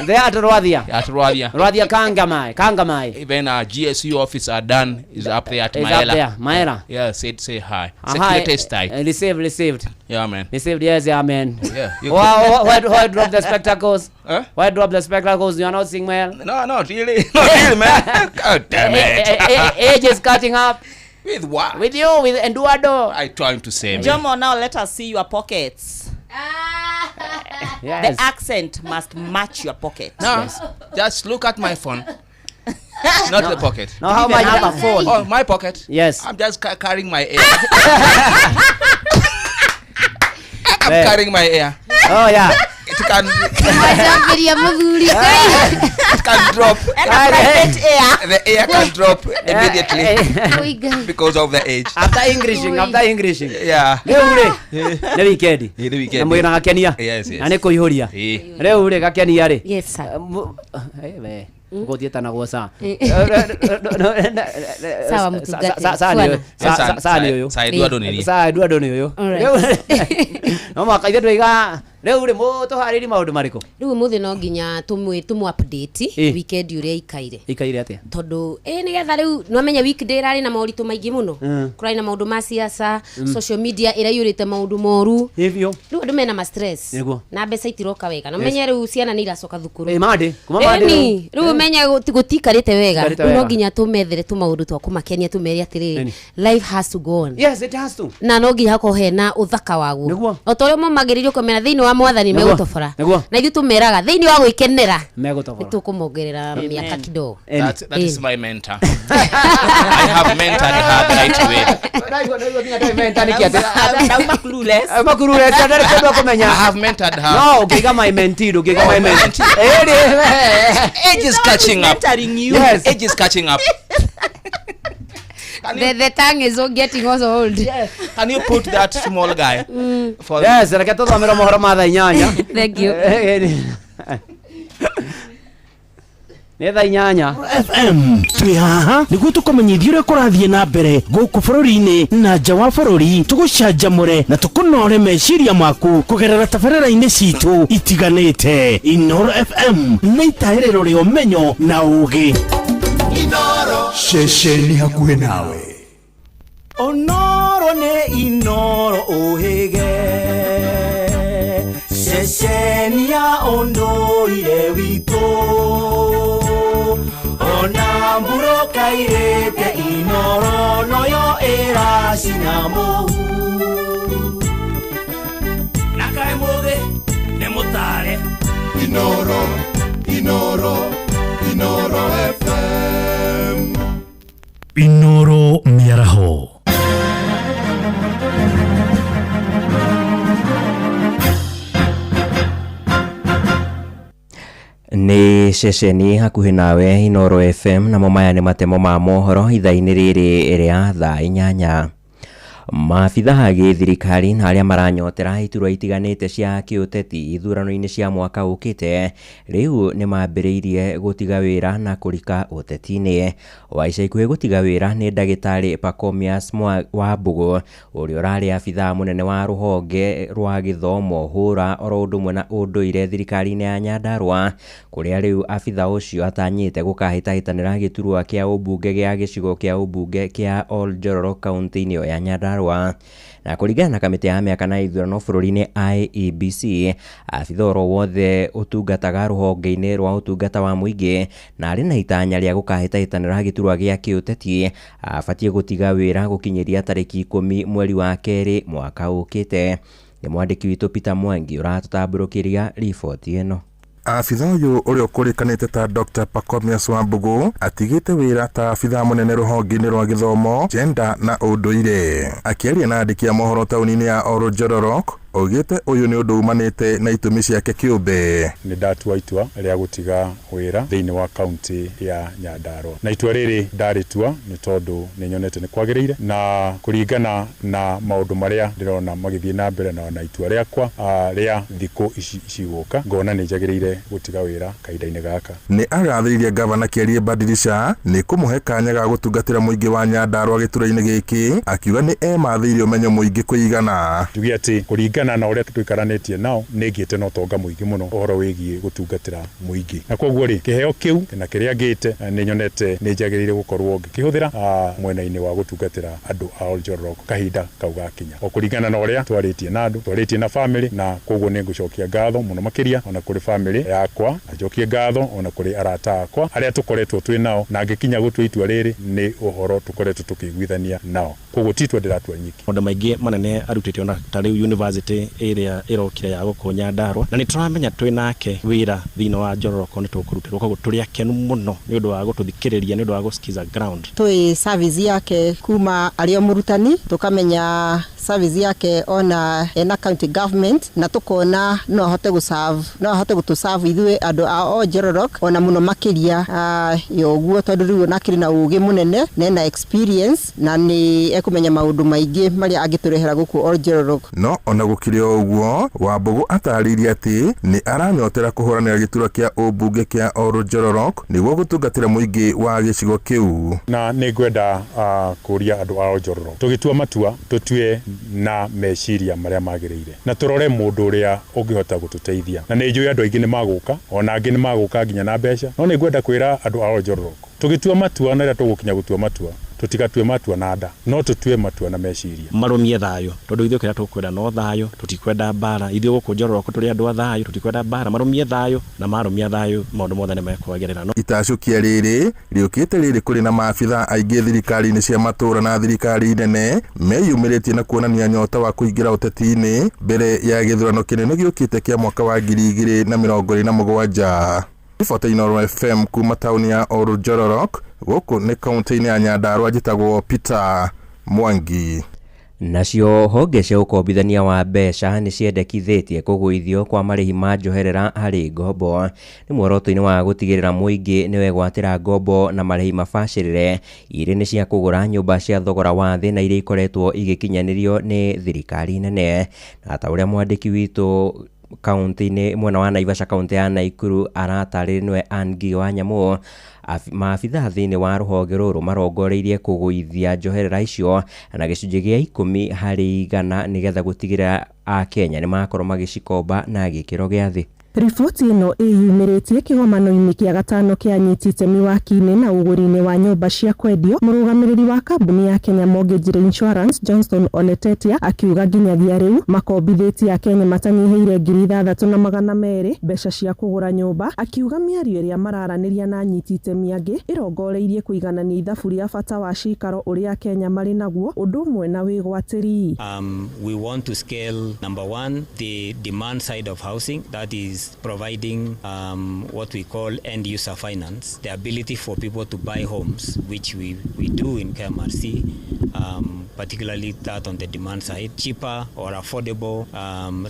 They are at Ruathia. At Ruathia. Ruathia Kangamai. Kangamai. Even our GSU officer Dan is up there at Maela. Up there, Maela. Yeah, said say hi. Security style. Received. Yeah, man. Received, yes, yeah, man. Yeah. Why drop the spectacles? Huh? Why drop the spectacles? You are not seeing well. No, not really. Not really, man. God damn it. Age is cutting up. With what? With you, with Eduardo. I trying to say, man. Jomo, now let us see your pockets. Yes. The accent must match your pocket. No, yes. Just look at my phone. Not the pocket. No, how much have a phone? Oh, my pocket. Yes. I'm just carrying my air. I'm carrying my air. Oh, yeah. It can. It can drop. The air can drop immediately because of the age. After Englishing. Yeah. Rĩu weekend. The weekend. Na mwĩna gakenia. Yes, yes. Na nĩ kũihũria. Rĩu rĩ gakenia rĩ. Yes, sir. Ngũthiĩ tanagwo sa. Sawa mtugate. Sa nĩ ũyũ. Sa Eduardo nĩ niĩ. Sa Eduardo nĩ ũyũ. No mũhaka ithuĩ twaiga rĩu rĩ mũtũharĩrie maũndũ marĩkũ? Rĩu ũmũthĩ no nginya tũmũ update weekend ũrĩa ikaire. Ikaire atĩa? Tondũ nĩgetha rĩu nĩwamenya weekday ĩrarĩ na moritũ maingĩ mũno. Kũrarĩ na maũndũ ma siasa, social media ĩraiyũrĩte maũndũ moru. Ĩbiũ. Rĩu andũ mena ma stress. Na mbeca itiroka wega. Na ũmenye rĩu ciana nĩ iracoka thukuru. Mande. Kuma mande. Rĩu ũmenye gũtikarĩte wega. Rĩu no nginya tũmethere tũmaũndũ twa kũmakenia tũmere atĩrĩrĩ, life has to go on. Yes, it has to. Na no nginya hakorwo hena ũthaka waguo. O ta ũrĩa momagĩrĩrio kũmera thĩinĩ wa mwathani megũtobora. Na ithuĩ tũmeraga thĩinĩ wa gwĩkenera megũtobora. Nĩtũkũmongerera mĩaka kidogo. That is my mentor. I have mentored her the right way. I have mentored her. No, ũngĩiga my mentee, ndũngĩiga my mentee. Age is catching up. Yes. Age is catching up. The tongue is all getting also old. Yes. Can you put that small guy? For yes, reke tũthomere mohoro ma thaa 8. Thank you. Nĩ thaa 8. FM twĩ haha nĩguo tũkũmenyithia ũrĩa kũrathiĩ na mbere gũkũ bũrũri-inĩ na nja wa bũrũri, tũgũcanjamũre na tũkũnore meciria maku kũgerera tabarĩra-inĩ citũ itiganĩte. Inoro FM nĩ itahĩrĩro rĩa ũmenyo na ũũgĩ. Ceceni hakuhĩ nawe. Onoro nĩ Inoro ũhĩge, ceceni ya ũndũire witũ, ona mburoka irĩte Inoro noyo ĩracina mũhu. Na kaĩ mũthĩ nĩ mũtare. Inoro, Inoro, Inoro FM. Inoro Mĩaraho. Nĩ ceceni hakuhĩ nawe Inoro FM, namo maya nĩ matemo ma mohoro ithaa-inĩ rĩrĩ rĩa thaa 8. Maabithaa gĩthirikari na arĩa maranyotera iturwa itiganĩte cia kĩũteti ithurano-inĩ cia mwaka ũkĩte rĩu nĩ mambĩrĩirie gũtiga wĩra na kũrika ũteti-inĩ. Wa ica ikuhĩ gũtiga wĩra nĩ ndagĩtarĩ Pacomius Wambũgũ ũrĩa ũrarĩ abithaa mũnene wa rũhonge rwa gĩthomo hũra oro ũndũ ũmwe na ũndũire thirikari-inĩ ya Nyandarũa, kũrĩa rĩu abithaa ũcio atanyĩte gũkahĩtahĩtanĩra gĩturwa kĩa ũmbunge gĩa gĩcigo kĩa ũmbunge kĩa Oljororok kaunti-inĩ ĩyo ya Nyandarũa. Na kũringana na kamĩtĩ ya mĩaka na ithurano bũrũri-inĩ IEBC, abithaa oro wothe ũtungataga rũhonge-inĩ rwa ũtungata wa mũingĩ na arĩ na itanya rĩa gũkahĩtahĩtanĩra gĩturwa gĩa kĩũteti abatiĩ gũtiga wĩra gũkinyĩria tarĩki 10 mweri wa 2 mwaka ũkĩte. Nĩ mwandĩki witũ Peter Mwangi ũratũtambũrũkĩria riboti ĩno. Abithaa ũyũ ũrĩa ũkũrĩkanĩte ta Dr. Pacomius Wambũgũ atigĩte wĩra ta abithaa mũnene rũhonge-inĩ rwa gĩthomo, gender na ũndũire. Akĩaria na andĩki a mohoro taũni-inĩ ya Oljororok, oigĩte ũyũ nĩ ũndũ umanĩte na itũmi ciake kĩũmbe. Nĩ ndatua itua rĩa gũtiga wĩra thĩinĩ wa kaunti ya Nyandarũa, na itua rĩrĩ ndarĩtua nĩ tondũ nĩ nyonete nĩ kwagĩrĩire na kũringana na maũndũ marĩa ndĩrona magĩthiĩ na mbere na itua rĩakwa rĩa thikũ ici cigũka, ngona nĩ njagĩrĩire gũtiga wĩra kahinda-inĩ gaka. Nĩ agathĩrĩirie gavana Kĩarie Badilisha nĩ kũmũhe kanya ga gũtungatĩra mũingĩ wa Nyandarũa gĩturwa-inĩ gĩkĩ, akiuga nĩ emathĩirie ũmenyo mũingĩ kũigana. Njuge atĩ kũringana na ũrĩa tũikaranĩtie nao nĩ ngĩte na ũtonga mũingĩ mũno ũhoro wĩgiĩ gũtungatĩra mũingĩ, na koguo rĩ kĩheo kĩu na kĩrĩa ngĩte nĩ nyonete nĩ njagĩrĩire gũkorwo ngĩkĩhũthĩra mwena-inĩ wa gũtungatĩra andũ a Oljororok kahinda kau gakinya, o kũringana na ũrĩa twarĩtie na andũ, twarĩtie na family, na koguo nĩ ngũcokia ngatho mũno makĩria ona kũrĩ family yakwa, na njokie ngatho ona kũrĩ arata akwa arĩa tũkoretwo twĩ nao, na ngĩkinya gũtua itua rĩrĩ nĩ ũhoro tũkoretwo tũkĩiguithania nao, koguo ti itua ndĩratua nyiki. Maũndũ maingĩ manene arutĩte ona ta rĩu university ĩrĩa ĩrokire ya gũkũ Nyandarũa, na nĩ tũramenya twĩ nake wĩra thĩinĩ wa Njororoko nĩ tũkũrutĩrwo, koguo tũrĩ akenu mũno nĩ ũndũ wa gũtũthikĩrĩria, nĩ ũndũ wa gũsikiza ground. Twĩ service yake kuma arĩ o mũrutani, tũkamenya service yake ona ena county government, na tũkona no ahote gũserve, no ahote gũtũserve ithuĩ andũ a Oljororok ona mũno makĩria ya ũguo, tondũ rĩu ona akĩrĩ na ũũgĩ mũnene na ena experience na nĩ ekũmenya maũndũ maingĩ marĩa angĩtũrehera gũkũ Oljororok. No ona gũkĩrĩ o ũguo, Wambũgũ atarĩirie atĩ nĩ aranyotera kũhũranĩra gĩturwa kĩa ũmbunge kĩa Oljororok nĩguo gũtungatĩra mũingĩ wa gĩcigo kĩu. Na nĩ ngwenda kũria andũ a Oljororok tũgĩtua matua tũtue na meciria marĩa magĩrĩire, na tũrore mũndũ ũrĩa ũngĩhota gũtũteithia, na nĩ njũĩ andũ aingĩ nĩ magũka, ona angĩ nĩ magũka nginya na mbeca, no nĩ ngwenda kwĩra andũ a Oljororok tũgĩtua matua na rĩrĩa tũgũkinya gũtua matua tũtigatue matua na nda, no tũtue matua na meciria. Marũmie thayũ, tondũ ithuĩ kĩrĩa tũkwenda no thayũ, tũtikwenda mbara. Ithuĩ gũkũ Njororoko tũrĩ andũ a thayũ, tũtikwenda mbara. Marũmie thayũ, na marũmia thayũ maũndũ mothe nĩ mekwagĩrĩra. No itacũkia rĩrĩ rĩũkĩte rĩrĩ kũrĩ na maabithaa aingĩ thirikari-inĩ cia matũũra na thirikari nene meyumĩrĩtie na kuonania nyota wa kũingĩra ũteti-inĩ mbere ya gĩthurano kĩnene gĩũkĩte kĩa mwaka wa 2027. Riboti Inoro FM kuma taũni ya Oljororok gũkũ nĩ kaunti-inĩ ya Nyandarũa, njĩtagwo Peter Mwangi. Nacio honge cia ũkombithania wa mbeca nĩ ciendekithĩtie kũgũithio kwa marĩhi ma njoherera harĩ ngombo nĩ muoroto-inĩ wa gũtigĩrĩra mũingĩ nĩ wegwatĩra ngombo na marĩhi mabacĩrĩre irĩ nĩ cia kũgũra nyũmba cia thogora wa thĩ na iria ikoretwo igĩkinyanĩrio nĩ thirikari nene. Na ta ũrĩa mwandĩki witũ kaunti-inĩ mwena wa Naivasha kaunti ya Naikuru aratarĩria nĩwe Ann Ngigĩ wa Nyamũ. Maabithaa thĩinĩ wa rũhonge rũrũ marongoreirie kũgũithia njoherera icio na gĩcunjĩ gĩa 10 harĩ igana nĩgetha gũtigĩrĩra Akenya nĩmakorwo magĩcikomba na gĩkĩro gĩa thĩ. Riboti ĩno ĩyumĩrĩtie kĩgomano-inĩ kĩa gatano kĩa anyiti itemi waki-inĩ na ũgũri-inĩ wa nyũmba cia kwendio. Mũrũgamĩrĩri wa kambuni ya Kenya Mortgage Reinsurance Johnston Oletetia akiuga nginyagia rĩu makombithĩtie Akenya matanyihĩire 6,200 mbeca cia kũgũra nyũmba. Akiuga mĩario ĩrĩa mararanĩria na anyiti itemi angĩ ĩrongoreirie kũiganania ithabu rĩa bata wa cikaro ũrĩa Akenya marĩ naguo ũndũ ũmwe na wĩgwatĩri. We want to scale, number one, the demand side of housing, that is providing what we call end user finance, the ability for people to buy homes, which we do in KMRC, particularly that on the demand side, cheaper or affordable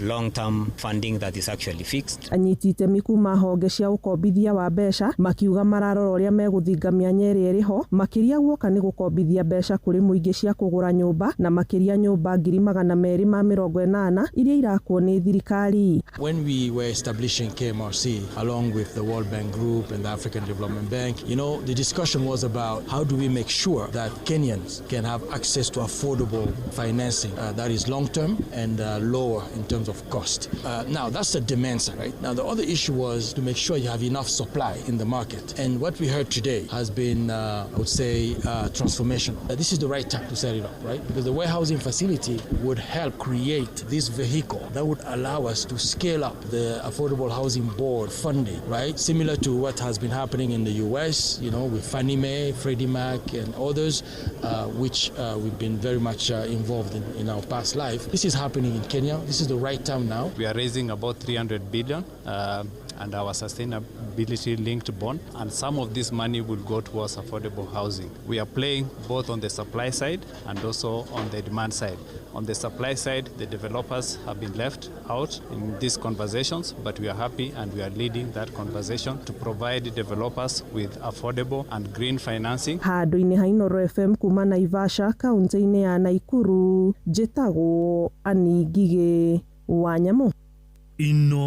long-term funding that is actually fixed. Anyiti itemi kuma honge cia ũkombithia wa mbeca makiuga mararora ũrĩa megũthinga mĩanya ĩrĩa ĩrĩ ho makĩria guoka nĩ gũkombithia mbeca kũrĩ mũingĩ cia kũgũra nyũmba na makĩria nyũmba 280,000 iria irakwo nĩ thirikari. When we were establishing KMRC along with the World Bank Group and the African Development Bank, you know, the discussion was about how do we make sure that Kenyans can have access to affordable financing that is long-term and lower in terms of cost. Now, that's the demand side, right? Now, the other issue was to make sure you have enough supply in the market. And what we heard today has been, I would say, transformational. This is the right time to set it up, right? Because the warehousing facility would help create this vehicle that would allow us to scale up the affordable housing board funding, right? Similar to what has been happening in the US, you know, with Fannie Mae, Freddie Mac, and others, which we've been very much involved in our past life. This is happening in Kenya. This is the right time now. We are raising about 300 billion and our sustainability linked bond, and some of this money will go towards affordable housing. We are playing both on the supply side and also on the demand side. On the supply side, the developers have been left out in these conversations, but we are happy and we are leading that conversation to provide developers with affordable and green financing. Handũ-inĩ ha Inooro FM kuma Naivasha kaunti-inĩ ya Naikuru, njĩtagwo Annie Ngigĩ wa Nyamũ. Inooro.